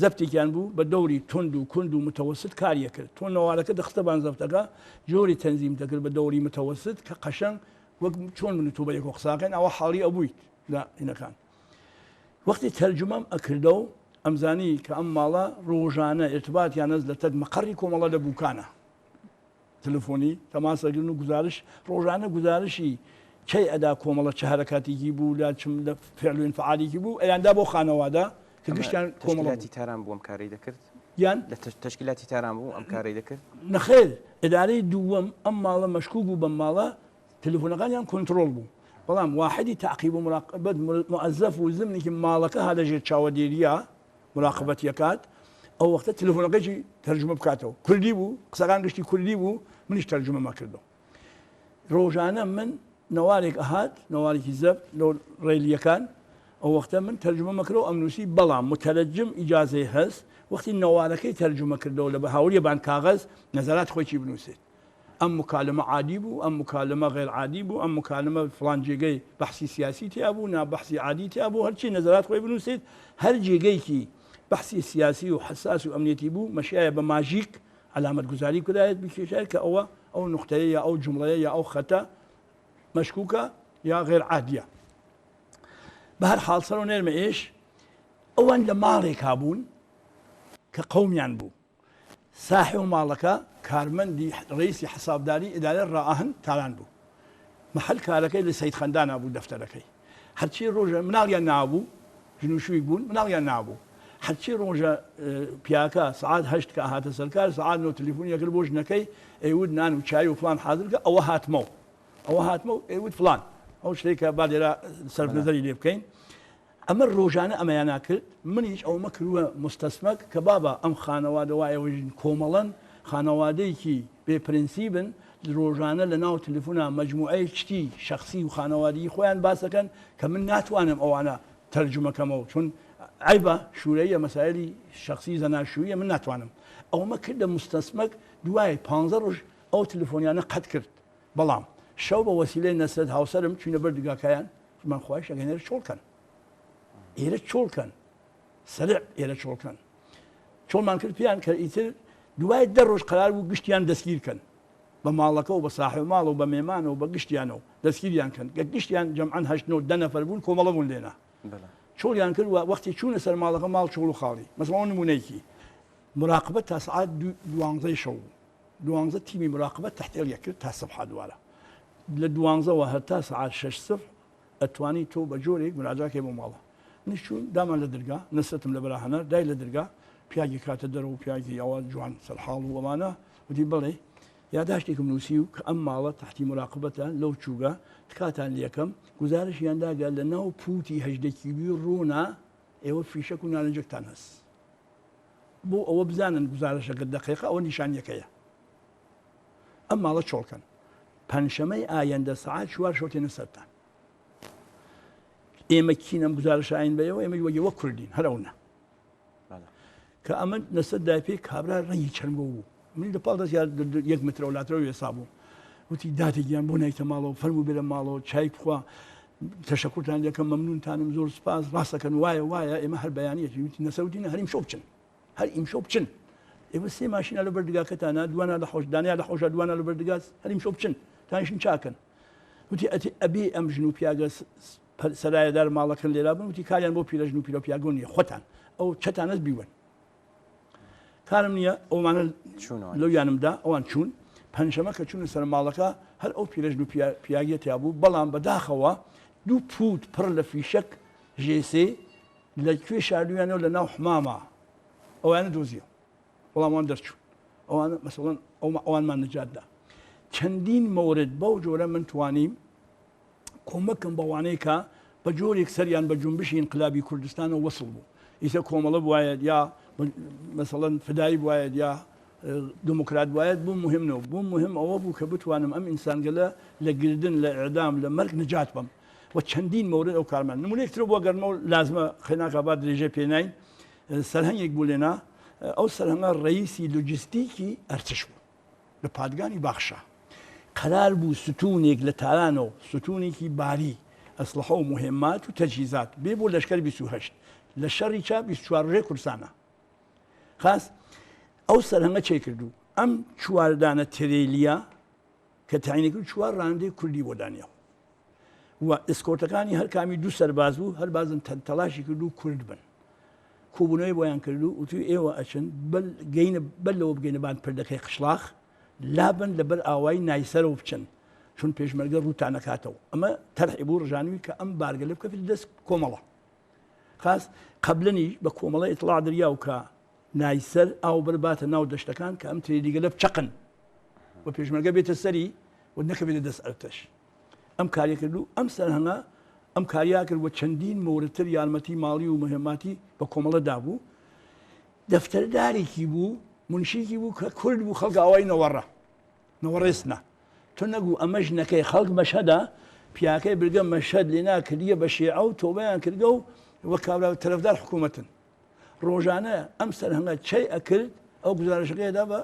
زەفتێکیان بوو بە دەوری توند و کوند و متەوەسط کاری ئەکرد. تۆ نەوارەکە دەخستە بان زەفتەکە، جۆری تەنزیم دەکرد بە دەوری متەوەسط کە قەشەنگ وەک چۆن من و تۆ بە یەکەوە قسە ئەکەین ئاوا حاڵی ئەبوویت لە هینەکان. وەختی تەرجومەم ئەکردەو ئەمزانی کە ئەم ماڵە ڕۆژانە ئیرتباتیان هەس لە تەک مەقەڕی کۆمەڵە لە بوکانە. تلفۆنی تەماس ئەگرن و گوزارش ڕۆژانە گوزارشی کەی ئەدا کۆمەڵە چ هەرەکاتێکی بوو لە چ لە فعل و انفعالێکی بوو ئەیاندا بۆ خانەوادە کە گشتیان کۆمەڵە تەشکیلاتی تاران بوو ئەم کارەی دەکرد یان لە تەشکیلاتی تاران بوو ئەم کارەی دەکرد؟ نەخێر ئیدارەی دووەم ئەم ماڵە مەشکوک بوو بەم ماڵە تلفۆنەکانیان کۆنترۆڵ بوو بەڵام واحدی تەعقیب و مراقبەت موەزەف و زمنێکی ماڵەکە ها لەژێر چاوەدێریە مراقبەت یەکات ئەو وەختە تلفۆنەکەشی تەرجمە بکاتەوە کوردی بوو قسەکان گشتی کوردی بوو منیش تەرجمەمە کردەوە ڕۆژانە من نەوارێک ئەهات نەوارێکی زەبت لەو ڕێلیەکان ئەو وەختە من تەرجمە مەکرەوە ئەم نووسی بەڵام متەرجم ئیجازەی هەست وەختی نەوارەکەی تەرجمە کردەوە لە بەهاوریە بان کاغەز نەزەرات خۆی بنووسێت ئەم مکالمە عادی بوو، ئەم مکالمە غەیر عادی بوو، ئەم مکالمە فڵان جێگەی بەحسی سیاسی تیا بوو، نا بەحسی عادی تیا بوو، هەرچی نەزەرات خۆی بنووسێت، هەر جێگەیەکی بەحسی سیاسی و حەساس و ئەمنیەتی بوو، مەشیایە بە ماژیک عەلامەت گوزاری بکرایەت، بکێشایەت کە ئەوە ئەو نوقتەیە یا ئەو جومڵەیە یا ئەو خەتە مەشکوکە یا غەیر عادیە. بە هەر حاڵ سەر و نێرمە ئێش ئەوان لە ماڵێکا بوون کە قەومیان بوو. ساحێو ماڵەکە کارمەندی ڕەیسی حەسابداری ئیدارەی ڕائاهن تاران بوو. مەحەل کارەکەی لە سەیدخەندانا بوو دەفتەرەکەی. هەرچی ڕۆژە مناڵیان نابوو، ژن و شوویک بوون، مناڵیان نابوو. هەرچی ڕۆژە پیاکە سەعات هەشت کە ئەهاتە سەر کار، سەعات نۆ تلیفونی ئەکرد بۆ ژنەکەی، ئەیوت نان و چای و فڵان حازر بکە، ئەوە هاتمەوە. ئەوە هاتمەوە، ئەیوت فڵان. ئەو شتەی کە با لێرە سەرف نەزەری لێ بکەین. ئەمە ڕۆژانە ئەمەیانا کرد، منیش ئەومە کردوە موستەسمەک کە بابە ئەم خانەوادە وا ئێوەژن کۆمەڵەن، خانەوادەیەکی بێ پرنسیبن، ڕۆژانە لە ناو تلفونا مەجموعەیەک شتی شەخسی و خانەوادگی خۆیان باس دەکەن کە من ناتوانم ئەوانە تەرجومە کەمەوە چون عەیبە شورەییە مەسایلی شەخسی زەناشوییە من ناتوانم ئەومە کردە موستەسمەک دوای پانزە ڕۆژ ئەو تلفۆنیانە قەت کرد بەڵام شەو بە وەسیلەی نەسرەت هاوسەرم چوینە بەر دگاکەیان وتمان خوایش ئەگەر ئێرە چۆڵ کەن ئێرە چۆڵ کەن سەرع ئێرە چۆڵ کەن چۆڵمان کرد پێیان کە ئیتر دوای دە ڕۆژ قرار بوو گشتیان دەستگیر کەن بە ماڵەکە و بە ساحێو ماڵ و بە مێمان و بە گشتیانەوە دەستگیریان کەن گە گشتیان جەمعەن هەشت نۆ دە نەفەر بوون کۆمەڵە بوون لێنا چۆڵیان کرد و وەختی چوونە سەر ماڵەکە ماڵ چۆڵ و خاڵی مەسەڵەن نمونەیەکی مراقبە تا سعات دوانزەی شەو بوو دوانزە تیمی مراقبە تەحتێڵ یەکرد تا سبحا دوارە لە دوانزەوە هەتا سەعات شەش سبح ئەتوانی تۆ بە جۆرێک مراجعە کەی بۆ ماڵە منیش چوون دامان لە درگا نەسرەتم لە بەرا هەنار دای لە درگا پیاگی کاتە دەرەوە و پیاگی ئەوە جوان سەرحاڵ و ئەمانە وتی بەڵێ یاداشتێکم نووسی و کە ئەم ماڵە تەحتی مراقبەتە لەو چووگە تکاتان لەکەم گزارشیان داگە لە ناو پووتی 18 کیلوی ڕوونە ئێوە فیشەک و نارنجەکتان هەست بۆ ئەوە بزانن گزارشەکە دەقیقە ئەوە نیشانیەکەیە ئەم ماڵە چۆڵ کەن پەنجشەمەی ئایەندە سەعات چوار شەو تێنە سەرتان ئێمە کین ئەم گزارشە ئاین بەیەوە ئێمە وەگی وەک کوردین هەر ئەو نا کە ئەمە لەسەر دای پێی کابرا ڕەنگی چەرمگۆ بوو من لە پاڵ دەست یەک مترەوە لاترەوە وێسا بوو وتی دادە گیان بۆ نایتە ماڵەوە فەرموو بێرە ماڵەوە چای بخوا تەشەکورتان لەکەم مەمنونتانم زۆر سپاس ڕاستەکەن وایە وایە ئێمە هەر بەیانیەکی وتی نەسەوتینە هەریم شەو بچن هەر ئیمشەو بچن ئێوە سێ ماشینە لە بەردگاکەتانە دوانە لە حۆش دانیا لە حۆشە دوانە لە بەردگاز هەر ئیمشەو بچن تانیشن چاکەن وتی ئەتی ئەبێ ئەم ژن و پیاگە سەرایەدار ماڵەکەن لێرا بن وتی کاریان بۆ پیرەژن و پیرە پیاگۆ نییە خۆتان ئەو چەتانەت بیوەن کارم نییە ئەومانە لەو یانمدا ئەوان چوون پەنجشەمە کە چوونە سەر ماڵەکە هەر ئەو پیرەژن و پیاگە تیا بوو بەڵام بەداخەوە دوو پوت پڕ لە فیشەک ژێسێ لە کوێ شاردویانەوە لە ناو حماما ئەوانە دۆزیەوە بەڵام وان دەرچوون ئەوانە مەسەڵەن ئەو ئەوانمان نجات دا چەندین مەورد بەو جۆرە من توانیم کۆمەکم بەوانەی کە بە جۆرێک سەریان بە جونبشی ئینقلابی کوردستانەوە وەسڵ بوو ئیسە کۆمەڵە بواەت یا مەسەڵەن فدایی بواەت یا دموکرات بواەت بوو مهم نەوە بوو مهم ئەوە بوو کە بتوانم ئەم ئینسانگەلە لە گردن لە ئەدام لە مەرگ نجات بم و چەندین مەورد ئەو کارمان نمونەیەک تر بۆ گەرمە و لازمە خێناکە با درێژە پێناین سەرهەنگێک بوو لێنا ئەو سەرهەنگە ڕئیسی لۆجستیکی ئەرتش بوو لە پادگانی باخشە. قەرار بوو ستوونێک لە تارانەوە، ستوونێکی باری ئەسڵەحە و موهێمات و تەجهیزات بێ بۆ لەشکەر 28 لە شەڕی چا 24 ڕۆژەی کوردستانە. خاس ئەو سەرهەنگە چێ کردو ئەم چواردانە ترێلیە کە تاینی کرد چوار ڕانندەی کوردی بۆ دانیاو و ئسکۆرتەکانی هەر کامی دوو سەرباز بوو هەر بازن تەلاشی کرد و کورد بن کۆبوونەوەی بۆیان کرد و وتوی ئێوە ئەچن بەل گەینە بەر لەوە بگەینە بان پردەکەی قشڵاخ لابن لەبەر ئاوایی نایسەرەوە بچن چون پێشمەرگە ڕووتان نەکاتەوە ئەمە تەرحی بوو ڕژانوی کە ئەم بارگەلە بکەوێتە دەست کۆمەڵە خاس قبلنیش بە کۆمەڵە ئیتڵاع دریا و کە نایسەر ئاو بەرباتە ناو دەشتەکان کە ئەم ترێلیگەلە بچەقن و پێشمەرگە بێتە سەری و نەکەوێتە دەست ئەرتەش ئەم کاری کرد و ئەم سەرهەنگە ئەم کاریا کرد و چەندین مۆرتر یارمەتی ماڵی و مهماتی بە کۆمەڵە دابوو دەفتەردارێکی بوو منشیکی بوو کە کورد بوو خەڵک ئاوای نەوەڕە نەوەڕێسنە تۆ نەگوو ئەمە ژنەکەی خەڵک مەشهەدە پیاکەی برگە مەشهەد لێنا کردیە بە شێعە و تۆبەیان کردگە و وە کابرا تەرەفدار حکوومەتن ڕۆژانە ئەم سەرهەنگە چەی ئەکرد ئەو گزارشەکەی دا بە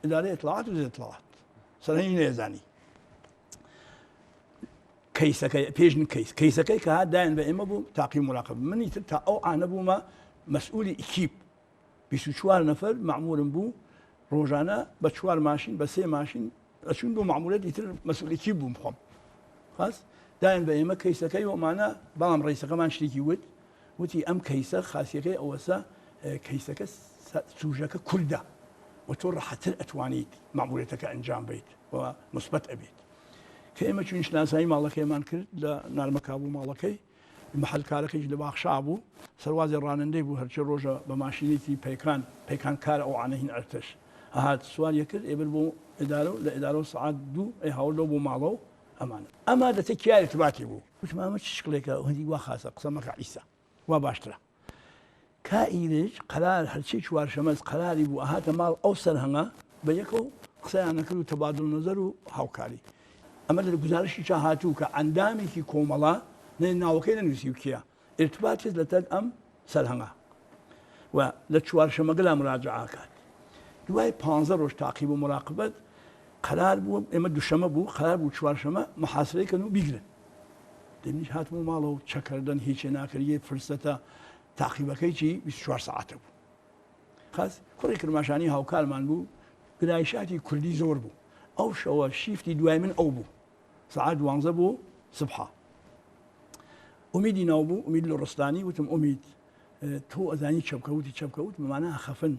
ئیدارەی ئیتڵاعات و ئیتڵاعات سەرهەنگی نەیەزانی کەیسەکەی پێشن کەیس کەیسەکەی کە هات دایان بە ئێمە بوو تاقی مراقب منی تر تا ئەو ئانە بوومە مەسئولی ئیکیپ 24 نەفەر مەعمورم بوو ڕۆژانە بە چوار ماشین بە سێ ماشین ئەچون بۆ مەعمورەت ئیتر مەسئولی ئیکیپ بووم خۆم خاس دایان بە ئێمە کەیسەکەی ومانە بەڵام ڕیسەکەمان شتێکی وت وتی ئەم کەیسە خاسیەکەی ئەوەسە کەیسەکە سوژەکە کوردە و تۆ ڕەحەتر ئەتوانیت مەعمورەتەکە ئەنجام بیت و مثبت ئەبێت کە ئێمە چوین شناسایی ماڵەکەیمان کرد لە نارمەکا بوو ماڵەکەی محل کارەکەیش لە باخشا بوو سەروازی ڕانندەی بوو هەرچی ڕۆژە بە ماشینێکی پەیکان پەیکان کار ئەو عانە هین ئەرتەش ئەهات سوار یەکرد ئێبر بۆ ئیدارە و لە ئیدارە و سەعات دوو ئەی هاوردەوە بۆ ماڵەوە ئەمانە ئەمە لە تەکیا ارتباطی بوو وتم ئەمە چ شکڵێکە هەندی وا خاسە قسە مەکە عیسا وا باشترە کا ئیرج قەرار هەرچی چوارشەمەز قەراری بوو ئەهاتە ماڵ ئەو سەرهەنگە بە یەکەو قسەیان نەکرد و تەبادل نەزەر و هاوکاری ئەمە لە گزارشی چا هاتوو کە ئەندامێکی کۆمەڵە نە ناوەکەی نەنووسی و کێیە ارتباط کرد لەتەک ئەم سەرهەنگە و لە چوارشەمەگەلا مراجعە کات دوای پ ڕۆژ تاقیب و مراقبەت قەرار بوو ئێمە دوشەمە بوو قەرار بوو چوارشەمە محاسرەی کەن و بیگرن دەمیش هاتمە ماڵەوە و چەکردن هیچێ ناکردیە فرسەتە تاقیبەکەی چی 24 ساعتە بوو خاس کوڕی کرماشانی هاوکارمان بوو گرایشاتی کوردی زۆر بوو ئەو شەوە شیفتی دوای من ئەو بوو سەعات دوانزە بوو سبحا ئومیدی ناو بوو ئومید لوڕستانی وتم ئومید تۆ ئەزانی چەپکە وتی چەپکە وتم ئەمانە خەفن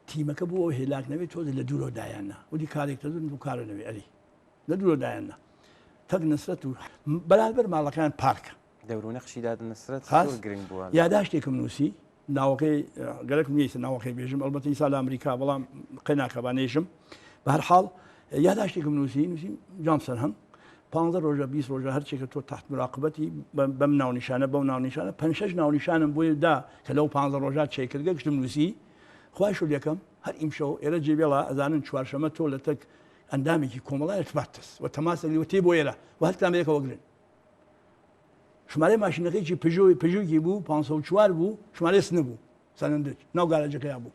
تیمەکە بۆ ئەو هێلاک نەبێت تۆ لە دوورەوە دایاننا وتی کارێک تەزن بۆ کارە نەوێ ئەری لە دوورەوە دایاننا تەک نسرەت و بەرامبەر ماڵەکان پارکە دەور و نەخشی داد نسرەت زۆر گرنگ بووە. یاداشتێکم نووسی ناوەکەی گەرەکم نییە ناوەکەی بێژم ئەڵبەتە ئیسا لە ئەمریکا بەڵام قەی ناکە با نێژم بە هەر حاڵ یاداشتێکم نووسی نووسیم جام سەرهەم پ ڕۆژە 20 ڕۆژە هەرچێکە تۆ تحت مراقبەتی بەم ناونیشانە بەو ناونیشانە پێ شەش ناونیشانم بۆی دا کە لەو پ ڕۆژە چێکردگە گشتم نووسی خوای شو یەکەم هەر ئیمشەو ئێرە جێبێڵا ئەزانن چوارشەمە تۆ لە تەک ئەندامێکی کۆمەڵای ارتباط و تەماسە لێوە تێ بۆ ئێرە و هەرتان بەیەکەوە گرن شمارەی ماشینەکەیکی پژۆی پژوکی بوو 504 بوو شمارەی سنە بوو سەنەندج ناو گاراجەکەیا بوو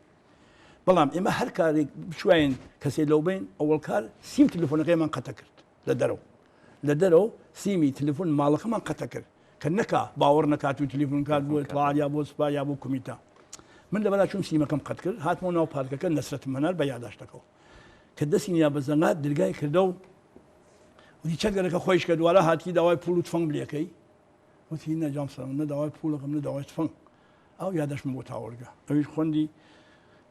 بەڵام ئێمە هەر کارێک بچواین کەسێ لەو بین ئەوەڵ کار سیم تلفۆنەکەیمان قەتە کرد لە دەرەوە لە دەرەوە سیمی تلفۆن ماڵەکەمان قەتە کرد کە نەکا باوەڕ نەکات و تلفۆن کات بۆ اطلاع یا بۆ سوپا یا بۆ کومیتە من لەبەرا چوم سیمەکەم قەت کرد هاتمەوە ناو پارکەکە نەسرەتم هەنار بە یاداشتەکەەوە کە دەستی نیا بە زەنگات درگای کردە و وتی چە گەرەکە خۆیش کە دوارە هاتی داوای پوڵ و تفەنگ لێکەی وتی نە جام سەرم نە داوای پوڵەکەم نە داوای تفەنگ ئەو یادەشم بۆ تاوەرگە ئەویش خوندی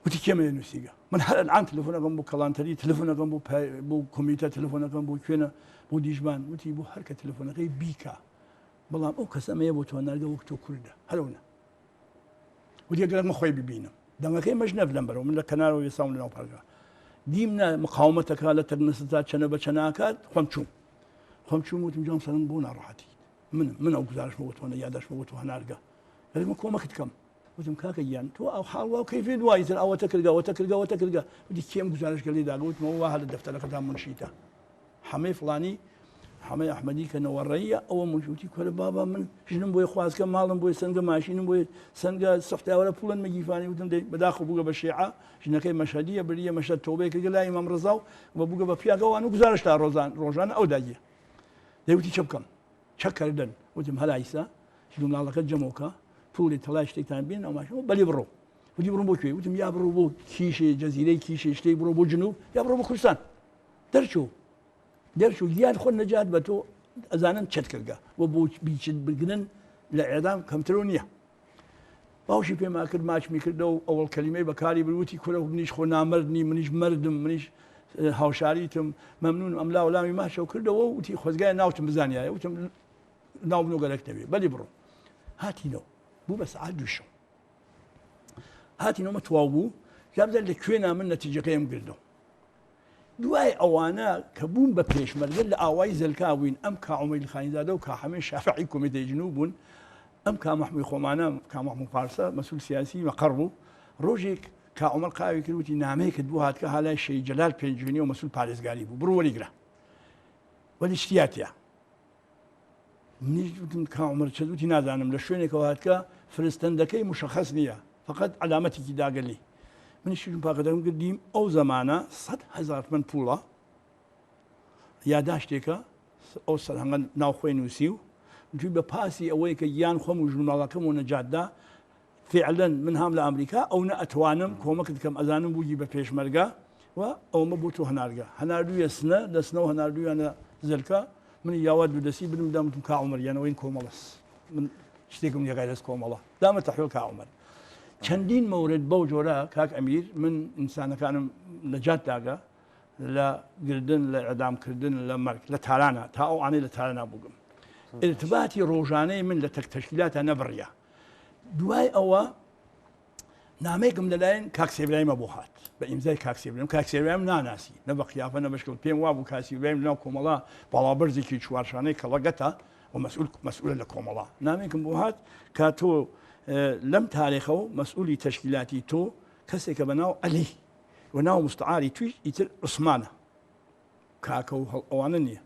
وتی کێمە نووسیگە من هەر الان تلفۆنەکەم بۆ کەڵانتەری تلفۆنەکەم بۆ بۆ کۆمیتە تلفۆنەکەم بۆ کوێنە بۆ دیژبان وتی بۆ هەر کە تلفۆنەکەی بیکە بەڵام ئەو کەسەمەیە بۆ تۆ نارگە وەک تۆ کوردە هەرەونە وتی گەرەک من خۆی ببینم دەنگەکەی مەش نەف لەم بەرەوە من لە کەنارەوە وێساوم لەناو پارکە دیم نا مقاومەتەکە لە تەک نەستا چەنە بە چەناکات خۆم چووم خۆم چووم وتم جوان سەرم بۆ ناڕەحەتی من من ئەو گزارشمە بۆ تۆ یاداشمە بۆ تۆ هەنارگە گەرەک من کۆمەکت کەم وتم کاکە گیان تۆ ئەو حاڵ وا کەیفێ دوای تر ئەوەتە کردگە ئەوەتە کردگە ئەوەتە کردگە وتی کێم گزارش گەلی داگە وتم ئەوە وا هەر لە دەفتەرەکەدا منشیتە حەمەی فڵانی. حەمەی ئەحمەدی کە نەوەڕەیە ئەوە موجوتی کورە بابا من ژنم بۆی خوازکە ماڵم بۆی سنگە ماشینم بۆی سنگە سەختاوەرە پوڵن مەگیفانی وتم دەی بەداخ بووگە بە شێعە ژنەکەی مەشهەدیە بریە مەشهەد تۆبەی کردگە لای ئیمام ڕەزا و و بووگە بە پیاگەوان و گوزارش تا ڕۆزان ڕۆژانە ئەو داگیە دەیوتی چە بکەم چە کردن وتم هەلا ئیسا ژن و مناڵەکەت جەمەوکە پوڵی تەڵای شتێکتان بین ئەو ماشەوە بەلی بڕۆ وتی بڕۆم بۆ کوێ وتم یا بڕۆ بۆ کیشێ جەزیرەی کیشێ شتێک بڕۆ بۆ جنوب یا بڕۆ بۆ کوردستان دەرچوو دەرچوو گیان خۆ نەجات بە تۆ ئەزانم چت کردگە و بۆ بیچت بگرن لە ئێدام کەمترەوە نییە باوشی پێما کرد ماچمی کردەوە ئەوەڵ کەلیمەی بەکاری برد وتی کورە منیش خۆ نامەرد نی منیش مەردم منیش هاوشاریتم مەمنونم ئەملا وەلامی ماچەو کردەوە وتی خۆزگای ناوتم بزانیایە وتم ناو منۆ گەرەک نەبێ بەلی بڕۆ هاتینەوە بوو بە سەعات دوو شەو هاتینەوە تواو بوو جابزان لە کوێنا من نەتیجەکەیم گردەوە دوای ئەوانە کە بووم بە پێشمەرگە لە ئاوایی زەلکا بووین، ئەم کا عومەیر خانیزادە و کا حەمەی شافعی کۆمیتەی جنوب بوون، ئەم کا مەحمووی خۆمانە، کا مەحموو پارسە مەسئول سیاسی مەقەڕ بوو. ڕۆژێک کا عومەر قاوی کرد وتی نامەیەکت بۆ هاتکە ها لای شەهید جەلال پێنجوێنی و مەسئول پارێزگاری بوو، بڕۆ وەریگرە. وەلی شتیا تیا. منیش وتم کا عومەر چەند وتی نازانم لە شوێنێکەوە هاتکە فرستەندەکەی مشخص نییە فقط عەلامەتێکی داگەلی. منیش چووم پاکەتەکەم کرد دیم ئەو زەمانە 100,000 تمەن پوڵە یاداشتێکە ئەو سەرهەنگە ناو خۆی نووسی و دوی بە پاسی ئەوەی کە گیان خۆم و ژنماڵەکەم و نەجاتدا فعلا من هام لە ئەمریکا ئەو نە ئەتوانم کۆمەکت کەم ئەزانم بووی بە پێشمەرگە و ئەومە بۆ تۆ هەنارگە هەناردوویە سنە لە سنەوە هەناردوویانە زەلکە من یاوا دوو دەستی بنم دامتم کا عمر یانەوەین کۆمەڵەس من شتێکم نیە غیرەز کۆمەڵە دامە تەحویل کا عمر چەندین مەورد بەو جۆرە کاک ئەمیر من ئینسانەکانم نەجات داگە لە گردن لە ئەدامکردن لە مەرگ لە تارانە تا ئەو ئانەی لە تارانە بووگم ارتباطی ڕۆژانەی من لە تەک تەشکیلاتە نەبڕە دوای ئەوە نامەیەکم لەلایەن کاک سێبرایمە بۆ هات بە ئیمزای کاک سێبرایم کاک سێبرایم ناناسی نە بە قیافە نە بەشکڵ پێم وابوو کاک سێبرایم لەناو کۆمەڵە باڵابەرزێکی چوارشانەی کەڵەگەتە و مەسئول مەسئولە لە کۆمەڵە نامێکم بۆ هات کە تۆ لەم تاریخە و مەسئولی تەشکیلاتی تۆ کەسێکە بە ناو عەلی و ناو مستعاری تویش ئیتر عوسمانە کاکە و هەڵ ئەوانە نییە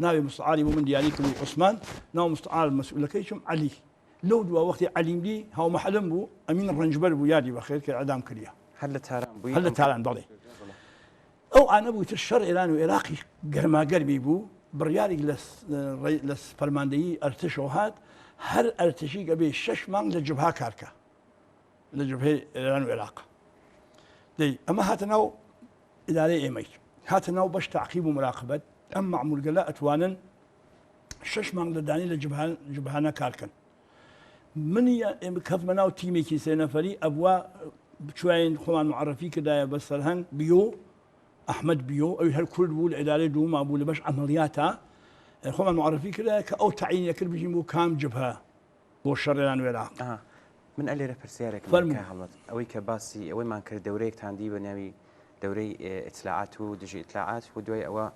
ناوی مستعاری بۆ من دیاری کرد عوسمان ناو مستعار مەسئولەکەیشم عەلی لەو دوا وەختی عەلیم دی هاومەحەلم بوو ئەمین ڕەنجبەر بوو یادی بەخێر کە ئەدام کریا هەر لە تاران بووی هەر لە تاران بەڵێ ئەو ئانە بوو تر شەڕ ئێران و عێراقی گەرماگەرمی بوو بڕیارێک لە فەرماندەیی ئەرتشەوە هات هەر ئەرتشیک ئەبێ شەش مانگ لە جبها کارکە لە جبهەی ئێران و عێراق دەی ئەمە هاتە ناو ئیدارەی ئێمەی هاتە ناو بەش تاقیب و مراقبەت ئەم مەعمولگەلە ئەتوانن شەش مانگ لە دانی لە جبهانە کارکەن منی کەفتمە ناو تیمێکی سێ نەفەری ئەبوا بچواین خۆمان معرفی کردایە بە سەرهەنگ بیۆ ئەحمد بیۆ ئەوی هەر کورد بوو لە ئیدارەی دووما بوو لە بەش عەمەلیاتە خۆمان معرفی کردایە کە ئەو تەعینە کرد بژین بۆ کام جبهە بۆ شەڕیان وێراق. من ئەلێرە پرسیارێکم هەیە هەڵمەت ئەوەی کە باسی ئەوەیمان کرد دەورەیەکتان دی بە ناوی دەورەی ئیتلاعات و دژی ئیتلاعات و دوای ئەوە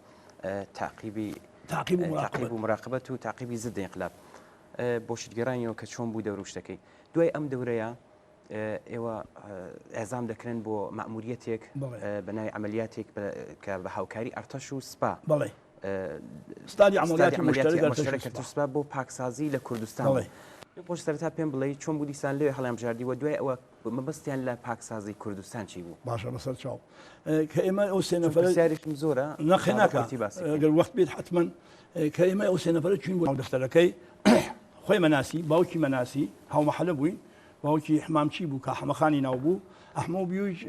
تاقیبی تاقیب و مراقبەت و تاقیبی زد ئینقلاب بۆشت گەڕانیەوە کە چۆن بوو دەور و شتەکەی دوای ئەم دەورەیە ئێوە ئێزام دەکرێن بۆ مەموریەتێک بە ناوی عملیاتێک کە بە هاوکاری ئەرتەش و سپا بەڵێ ستادی عملیاتی مشترک سپا بۆ پاکسازی لە کوردستان بۆ سەرتا پێم بڵێ چۆن بوو دیسان لێ هەڵیان بژاردی و دوای ئەوە مەبەستیان لە پاکسازی کوردستان چی بوو؟ باشە بەسەر چاو کە ئێمە ئەو سێ نەفەرە پرسیارێکم زۆرە نەخێ ناکا گەر وەخت بێت حتمما کە ئێمە ئەو سێ نەفەرە چوین بۆ دەفتەرەکەی خۆی مەناسی باوکی مەناسی هاومەحەلە بووین باوکی حمامچی بوو کە حەمەخانی ناو بوو ئەحمە و بیویش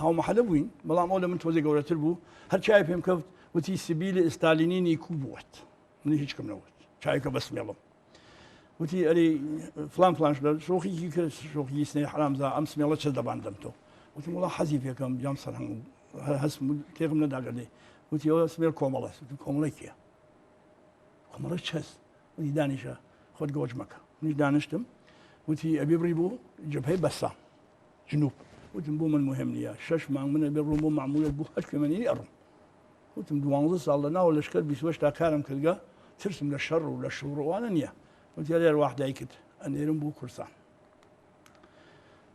هاومەحەلە بووین بەڵام ئەو لە من تۆزێ گەورەتر بوو هەر چای پێم کەوت وتی سبیل ئستالینی نیکو بووەت من هیچ کەم نەوت چایکە بەس مێڵم وتی ئەری فلان فلانش لە شۆخیکی کرد شۆخی سنەی حرامزا ئەم سمێڵە چ دەبان دەم تۆ وتم وڵا حەزی پێکەم جام سەرهەنگ هەست تێکم نەداگەلێ وتی ئەوە سمێڵ کۆمەڵە کۆمەڵی کێ کۆمەڵە چەس وتی دانیشە خۆت گۆج مەکە منیش دانیشتم وتی ئەبێ بڕی بۆ جبهەی بەسام جنوب وتم بۆ من مهم نییە شەش مانگ منە بێ ڕوم بۆ معمولت بۆ هەر کوێ منی ئەڕم وتم دوانزە ساڵ لە ناو لەشکر 28 تا کارم کردگە ترسم لە شەڕ و لە شوڕوانە نییە وتی ئەرێ ڕواح دایکت ئەنێرم بۆ کوردستان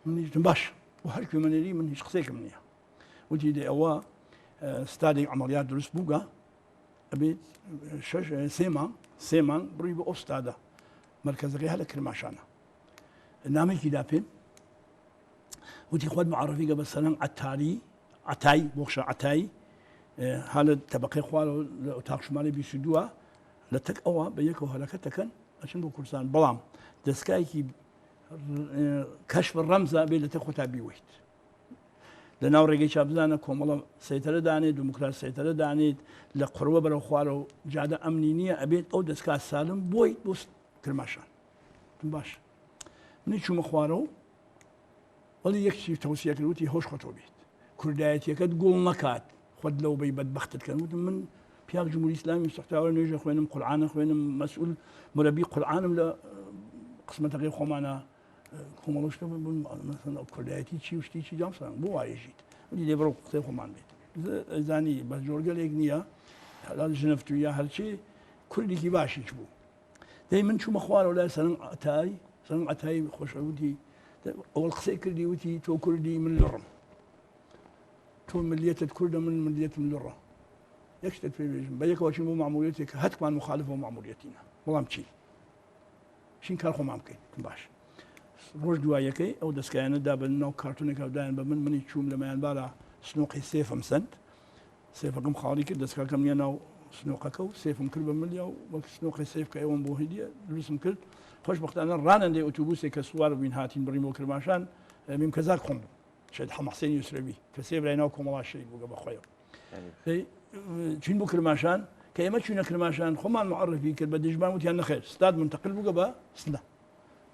منیش باش و هەر کوێ منێری من هیچ قسێکم نییە وتی دێ ئەوە ستادێک عملیات دروست بووگە. ئەبێت شەش سێ مانگ سێ مانگ بڕی بۆ ئەو ستادە مەرکەزەکەی هەر لە کرماشانە نامێکی دا پێم وتی خۆت معرفیگە بە سەرنگ عەتاری عەتای بۆخشە عەتای ها لە تەبقەی خوارەوە لە ئۆتاق ژمارە 22 لە تەک ئەوە بە یەکەوە هەلەکە تەکەن ئەچن بۆ کوردستان بەڵام دەستگایەکی کەشف ڕەمزە بێ لە تە خۆتا بیوەیت لە ناو ڕێگەی چابزانە کۆمەڵە سەیتەرە دانێت دموکرات سەیتەرە دانێت لە قڕوە بەرەو خوارەوە جادە ئەمنی نییە ئەبێت ئەو دەستکا سالم بۆی بۆ کرماشان باش منی چوومە خوارەوە وەڵی یەک چی تەوسیە کرد وتی هۆش خۆتەوە بێت کوردایەتیەکەت گوڵ نەکات خۆت لەو بەی بەدبەختت کەن وتم من پیاو جمهوری ئیسلامی سوختاوە نوێژە خوێنم قورعانە خوێنم مەسئول مرەبی قورعانم لە قسمەتەکەی خۆمانە کۆمەڵە شتە بوون مەسەن ئەو کوردایەتی چی و شتی چی جام سەرنگ بۆ وایژیت وتی لێ بڕۆ قسەی خۆمان بێت زانی بە جۆرگەلێک نییە ژنەفتو یا هەرچی کوردێکی باشیش بوو دەی من چوومە خوارەوە لای سەرنگ عەتای، سەرنگ عەتای خۆشە وتی ئەوەڵ قسەی کردی وتی تۆ کوردی من لڕم، تۆ ملیەتت کوردە من ملیەتم لڕە، یەک شتت پێ بێژم بە یەکەوە چین بۆ ماموریەتێک کە هەتکمان مخالف بۆ ماموریەتینە، بەڵام چی چین کار خۆمان بکەین. باش ڕۆژ دوایەکەی ئەو دەستکایانە دا بە ناو کارتونێک دایان بە من، منی چووم لە مەیانبارا سنوقی سێفم سەند، سێفەکەم خاڵی کرد دەستکاکەم نیە ناو سنوقەکە و سێفم کرد بە ملیا و وەک سنوقی سێف کە ئێوەم بۆ هدیە دروستم کرد خۆشبەختانە ڕانەندەی ئۆتوبوسێک کە سوار بووین هاتین بڕین بۆ کرماشان میم کەزاک خۆم بوو شەهید حەمە حسێن یوسرەوی کە سێ برای ناو کۆمەڵا شەهید بووگە بە خۆیەوە چوین بۆ کرماشان کە ئێمە چوینە کرماشان خۆمان معرفی کرد بە دژمان وتیان نەخێر ستاد منتقل بووگە بە سنە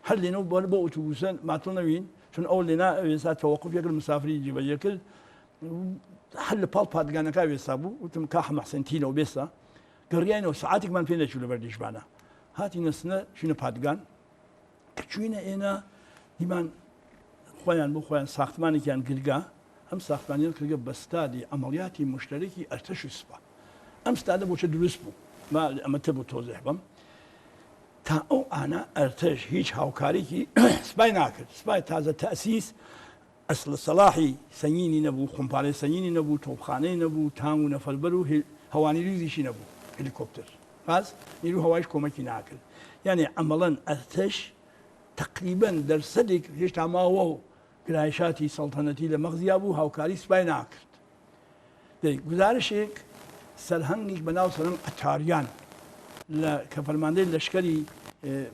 هەر لێنەو بۆ بۆ ئۆتوبوسە ماتڵ نەوین چون ئەو لێنا ئێستا تەوەقف یەکرد مسافری جێبەجێ کرد هەر لە پاڵ پادگانەکە وێسا بوو وتم کا حەمە حسێن تینەوە بێسا گەڕیاینەوە سەعاتێکمان پێ نەچوو لەبەر دیشبانە هاتینە سنە چوینە پادگان کە چوینە ئێنە دیمان خۆیان بۆ خۆیان ساختمانێکیان گرگا ئەم ساختمانیان کردگە بە ستادی عملیاتی مشتەرەکی ئەرتەش و سوپا ئەم ستادە بۆچە دروست بوو ما ئەمە تە بۆ تۆزیح بم تا ئەو ئانە ئەرتەش هیچ هاوکاریکی سپای ناکرد سپای تازە تەسیس ئەسڵ سەلاحی سەنگینی نەبوو، خۆمپارەی سەنگینی نەبوو، تۆپخانەی نەبوو، تانگ و نەفەربەر و هەوانیریزیشی نەبوو، هەلیکۆپتەر. باز نیرو هەوایش کۆمەکی ناکرد. یانێ عەمەڵەن ئەرتەش تەقریبەن دەرسەدێک هێشتا ماوە و گرایشاتی سەڵتەنەتی لە مەغزیا بوو، هاوکاری سپای ناکرد. دەی گوزارشێک سەرهەنگیک بە ناو سەرهەنگ عەتاریان لە کە فەرماندەی لەشکەری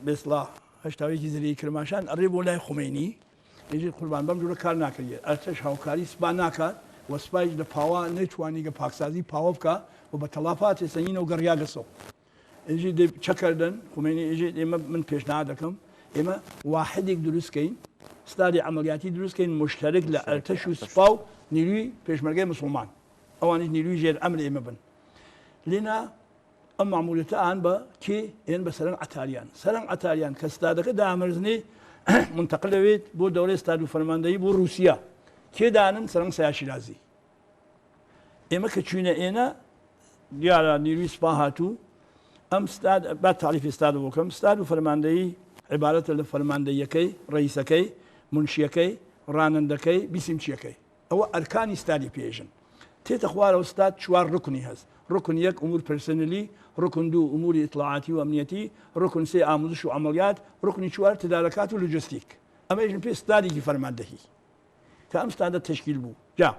بێسڵا هەشتاویەکی زرێی کرماشان ئەڕێ بۆ لای خومەینی، ئیتر قوربان بەم جۆرە کار ناکریێت ئەرتەش هاوکاری سپا ناکات و سپایش لە پاوە نەیتوانیگە پاکسازی پاوە بکا و بە تەڵافاتێ سەنگینەو گەڕیاگەسەو ئیجی دەی چە کردن خومەینی ئیجی ئێمە من پێشنهاد دەکەم ئێمە واحدێک دروست کەین ستادی عەمەلیاتی دروست کەین مشتەرک لە ئەرتەش و سپا و نیروی پێشمەرگەی مسوڵمان ئەوانیش نیروی ژێر ئەمر ئێمە بن لێنا ئەم مەعموریەتە ئان بە کێ ئێن بە سەرەنگ عەتاریان سەرەنگ عەتاریان کە ستادەکە دامەرزنێ منتەقل دەوێت بۆ دەورەی ستاد و فەرماندەیی بۆ رووسیا کێ دانن سەرەنگ سیا شیرازی ئێمە کە چوینە ئێنە دیارە نیروی سپا هاتوو ئەم ستاد با تاریفی ستاد بکەم ستاد و فەرماندەیی عیبارەتە لە فەرماندەیەکەی ڕئیسەکەی منشیەکەی ڕانندەکەی بیسیمچیەکەی ئەوە ئەرکانی ستادی پێژن تێتە خوارەوە ستاد چوار ڕوکنی هەس، ڕوکن یەک ئومور پرسنلی، ڕوکن دوو ئوموری ئیتڵاعاتی و ئەمنیەتی، ڕوکن سێ ئاموزش و عەمەڵیات، ڕوکنی چوار تدارەکات و لوجستیک. ئەمە ئێژن پێ ستادێکی فەرماندەهی. کە ئەم ستادە تەشکیل بوو جا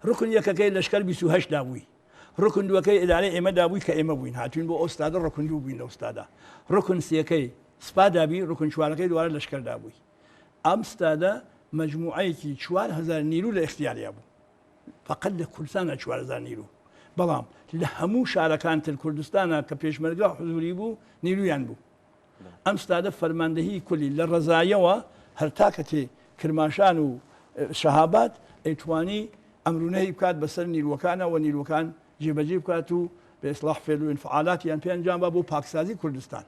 ڕوکن یەکەکەی لەشکەر 28 دابووی، ڕوکن دووەکەی ئیدارەی ئێمە دابووی کە ئێمە بووین هاتووین بۆ ئەو ستادە ڕوکن دوو بووین لەو ستادە، ڕوکن سێکەی سپا دابی، ڕوکن چوارەکەی دووارە لەشکەر دابووی. ئەم ستادە مەجموعەیەکی 4000 نیرو لە ئیختیاریا بوو فقط لە کوردستانە 4000 نیرو بەڵام لە هەموو شارەکان تر کوردستانە کە پێشمەرگە حزوری بوو نیرویان بوو ئەم ستادە فەرماندەهی کولی لە ڕەزایەوە هەرتاکەتێ کرماشان و شەهابات ئەیتوانی ئەمرونەی بکات بەسەر نیروەکانەوە نیروەکان جێبەجێ بکات و بە ئیسلاح فێل و ئینفعالاتیان پێ ئەنجام با بۆ پاکسازی کوردستان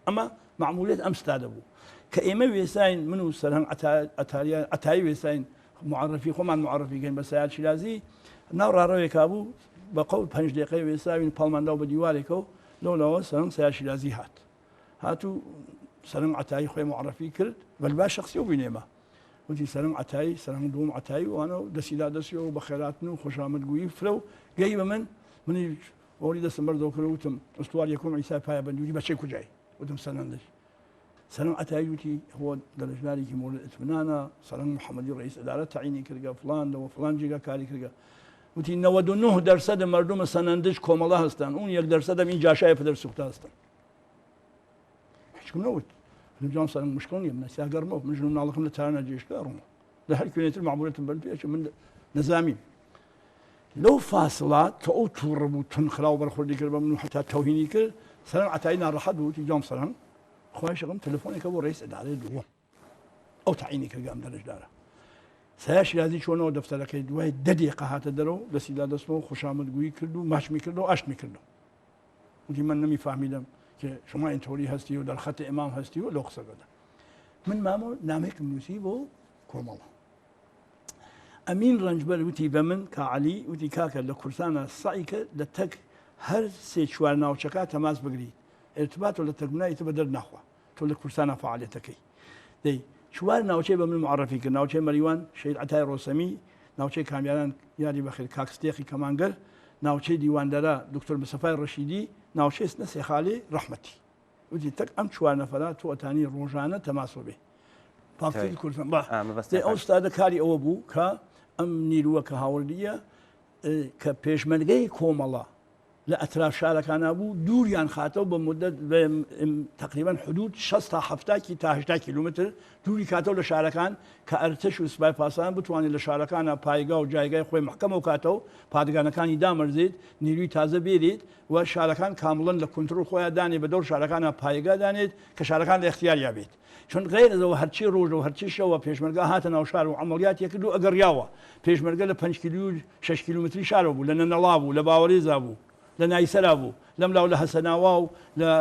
ئەمە مەعموریەت ئەم ستادە بوو کە ئێمە وێساین من و سەرهەنگ عەتاریان عەتایی وێساین معرفی خۆمان معرفی کەین بە سەیاد شیرازی ناو ڕاڕەوێکا بوو بە قەول پەنج دقەی وێساوین پاڵمانداو بە دیوارێکە و لەولاوە سەرهەنگ سەیاد شیرازی هات هات و سەرهەنگ عەتایی خۆی معرفی کرد بەلبا شخصی و بووین ئێمە وتی سەرهەنگ عەتایی سەرهەنگ دووم عەتایی وانە و دەستی دا دەستیەوە بە خێراتن و خۆشامدگویی فرە و گەی بە من منی. ئەوەی دەستم بەرزەوە کرد وتم ئوستوار یەکم عیسای پایە بەندوری بەچەی کوجای؟ وتم سەنەندج. سەرنگ عەتایی وتی هو دەرەجدارێکی مورد ئیتمنانە، سەرنگ محەمەدی ڕەئیس ئیدارە تەعینی کردگە، فڵان لەوە فڵان جێگا کاری کردگە. وتی 99 دەرسەد مەردوم سەنەندج کۆمەڵە هەستن، ئون یەک دەرسەدەم این جاشای پدر سوختە هەستن. هیچکم نەوت. وتم جوان سەرنگ مشکڵ نییە، من ئەسیا گەڕمەوە، من ژن و مناڵەکەم لە تارانە جێشتووە ئەڕۆمەوە. لە هەر کوێنێ تر مەعموریەتم بەرن پێ ئەچم، من نەزامیم. لەو فاسڵە کە ئەو تووڕە بوو تون خراو بەرخوردی کرد بە من و حتا تەوهینی کرد، سەرنگ عەتایی ناڕەحەت بوو، وتی جوان سەرنگ خوایش ئەڵێم تەلەفۆنێکە بۆ ڕئیس ئیدارەی دووەم ئەو تەعینی کردگە ئەم دەرەجدارە. سایە شیرازی چۆنەوە دەفتەرەکەی دوای دە دقیقە هاتە دەرەوە دەستی دا دەستمەوە خوشامد گویی کرد و ماچمی کردەوە ئاشتمی کردەوە. وتی من نمی فهمیدم که شما اینطوری هستی و در خط امام هستی و لەو قسە بەدە. من مامۆ نامەیەکم نووسی بۆ کۆمەڵە. ئەمین ڕەنجبەر وتی بە من کا عەلی وتی کاکە لە کوردستانا سەعی کە لە تەک هەر سێ چوار ناوچەکا تەماس بگریت ارتباط لە تەک منا ئیتر بە دەرد ناخوا تۆ لە کوردستانا فەعالیەتەکەی دەی چوار ناوچەی بە من معرفی کرد ناوچەی مەریوان شەهید عەتای ڕۆسەمی ناوچەی کامیاران یاری بەخێر کاک ستێقی کەمانگەر ناوچەی دیواندەرە دکتۆر مستەفای ڕەشیدی ناوچەی سنە سێخالی ڕەحمەتی وتی تەک ئەم چوار نەفەرە تۆ ئەتانی ڕۆژانە تەماسۆ بێ پاکتری کوردستان با ئەو ستادە کاری ئەوە بوو کە ئەم نیرووە کە هاوردیە کە پێشمەرگەی کۆمەڵە لە ئەتراف شارەکانە بوو دووریان خاتەوە بە مدت تقریبا حدود 60 تا 70 کی تا 80 کیلومتر دووری کاتەوە لە شارەکان کە ئەرتەش و سپای پاسداران بتوانێت لە شارەکانە پایگا و جایگای خۆی محکەمە و کاتەوە پادگانەکانی دامەرزێت نیروی تازە بێرێت و شارەکان کامڵەن لە کونترۆڵ خۆیا دانێ بە دەور شارەکانا پایگا دانێت کە شارەکان لە ئیختیاریا بێت چون غەیر لەوە هەرچی ڕۆژە و هەرچی شەوە پێشمەرگە هاتە ناو شار و عەمەڵیاتی کرد و ئەگەڕیاوە پێشمەرگە لە پەنج کیلو و شەش کیلومتری شارەوە بوو لە نەنەڵا بوو لە باوەرێزا بوو لە نایسەرا بوو لەم لاو لە هەسەناوا و لە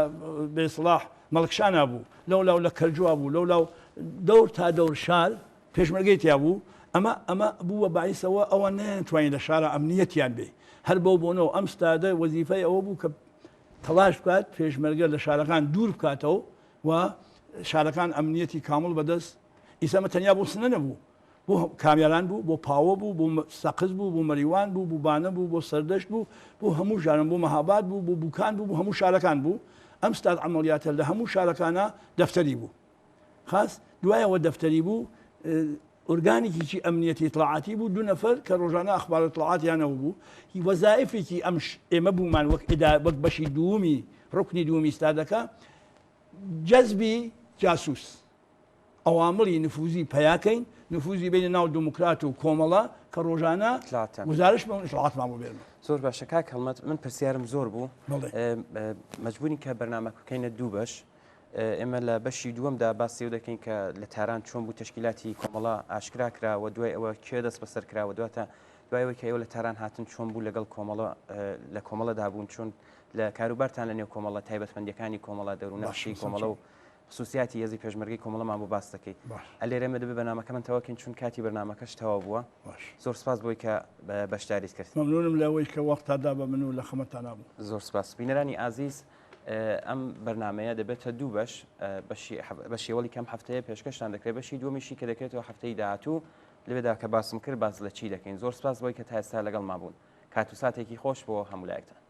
بێسڵاح مەڵکشانا بوو لەو لاو لە کەرجوا بوو لەو لاو دەور تا دەور شار پێشمەرگەی تیا بوو، ئەمە ئەمە بوو بە باعیسەوە ئەوان نەیانتوانی لە شارا ئەمنیەتیان بێ، هەر بەو بۆنەوە ئەم ستادە وەزیفەی ئەوە بوو کە تەڵاش بکات پێشمەرگە لە شارەکان دوور بکاتەوە و شارەکان ئەمنیەتی کامڵ بەدەست ئیسە ئەمە تەنیا بۆ سنە نەبوو بۆ کامیاران بوو بۆ پاوە بوو بۆ سەقز بوو بۆ مەریوان بوو بۆ بانە بوو بۆ سەردەشت بوو بۆ هەموو ژارن بۆ مەهاباد بوو بۆ بوکان بوو بۆ هەموو شارەکان بوو ئەم ستاد عەمەڵیاتە لە هەموو شارەکانە دەفتەری بوو. خاس دوای ئەوە دەفتەری بوو ئۆرگانێکیی ئەمنیەتی ئیتڵاعاتی بوو دوو نەفەر کە ڕۆژانە ئەخبار ئیتڵاعاتیان ئەوە بوو وەزائفێکی ئەم ئێمە بوومان وەک ئیدا وەک بەشی دوومی ڕکنی دوومی ستادەکە جەزبی جاسوس ئەوامڵی نفوزی پیاکەین نفوزی بینە ناو دموکرات و کۆمەڵە کە ڕۆژانە گزارش بۆ ئیتڵاعاتمان بۆ بێنن. زۆر باشە کاک هەڵمەت من پرسیارم زۆر بوو مەجبوری کە بەرنامە بکەینە دوو بەش ئێمە لە بەشی دووەمدا باسی ئەو دەکەین کە لە تاران چۆن بوو تەشکیلاتی کۆمەڵە ئاشکرا کرا و دوای ئەوە کێ دەست بەسەر کرا و دواتە دوای ئەوەی کە ئێوە لە تاران هاتن چۆن بوو لەگەڵ کۆمەڵە لە کۆمەڵەدا بوون چۆن لە کاروبارتان لە نێو کۆمەڵە تایبەتمەندیەکانی کۆمەڵە دەروونەخشی کۆمەڵە و خصوصیاتی هێزی پێشمەرگەی کۆمەڵەمان بۆ باس دەکەیت ئەلێرە مە دەبێ بەرنامەکەمان تەواو کەین چون کاتی بەرنامەکەش تەواو بووە زۆر سپاس بۆی کە بەشداریت کرد مەمنونم لەوەی کە وەختتا دا بە من و لە خەمەتانا بوو زۆر سپاس بینەرانی ئازیز ئەم بەرنامەیە دەبێتە دوو بەش بە شێوەڵی کەم هەفتەیە پێشکەشتان دەکرێت بەشی دووەمیشی کە دەکرێتەوە هەفتەی داهاتوو لەوێدا کە باسم کرد باس لە چی دەکەین زۆر سپاس بۆی کە تا ئێستا لەگەڵمان بوون کات و ساتێکی خۆش بۆ هەموو لایەکتان.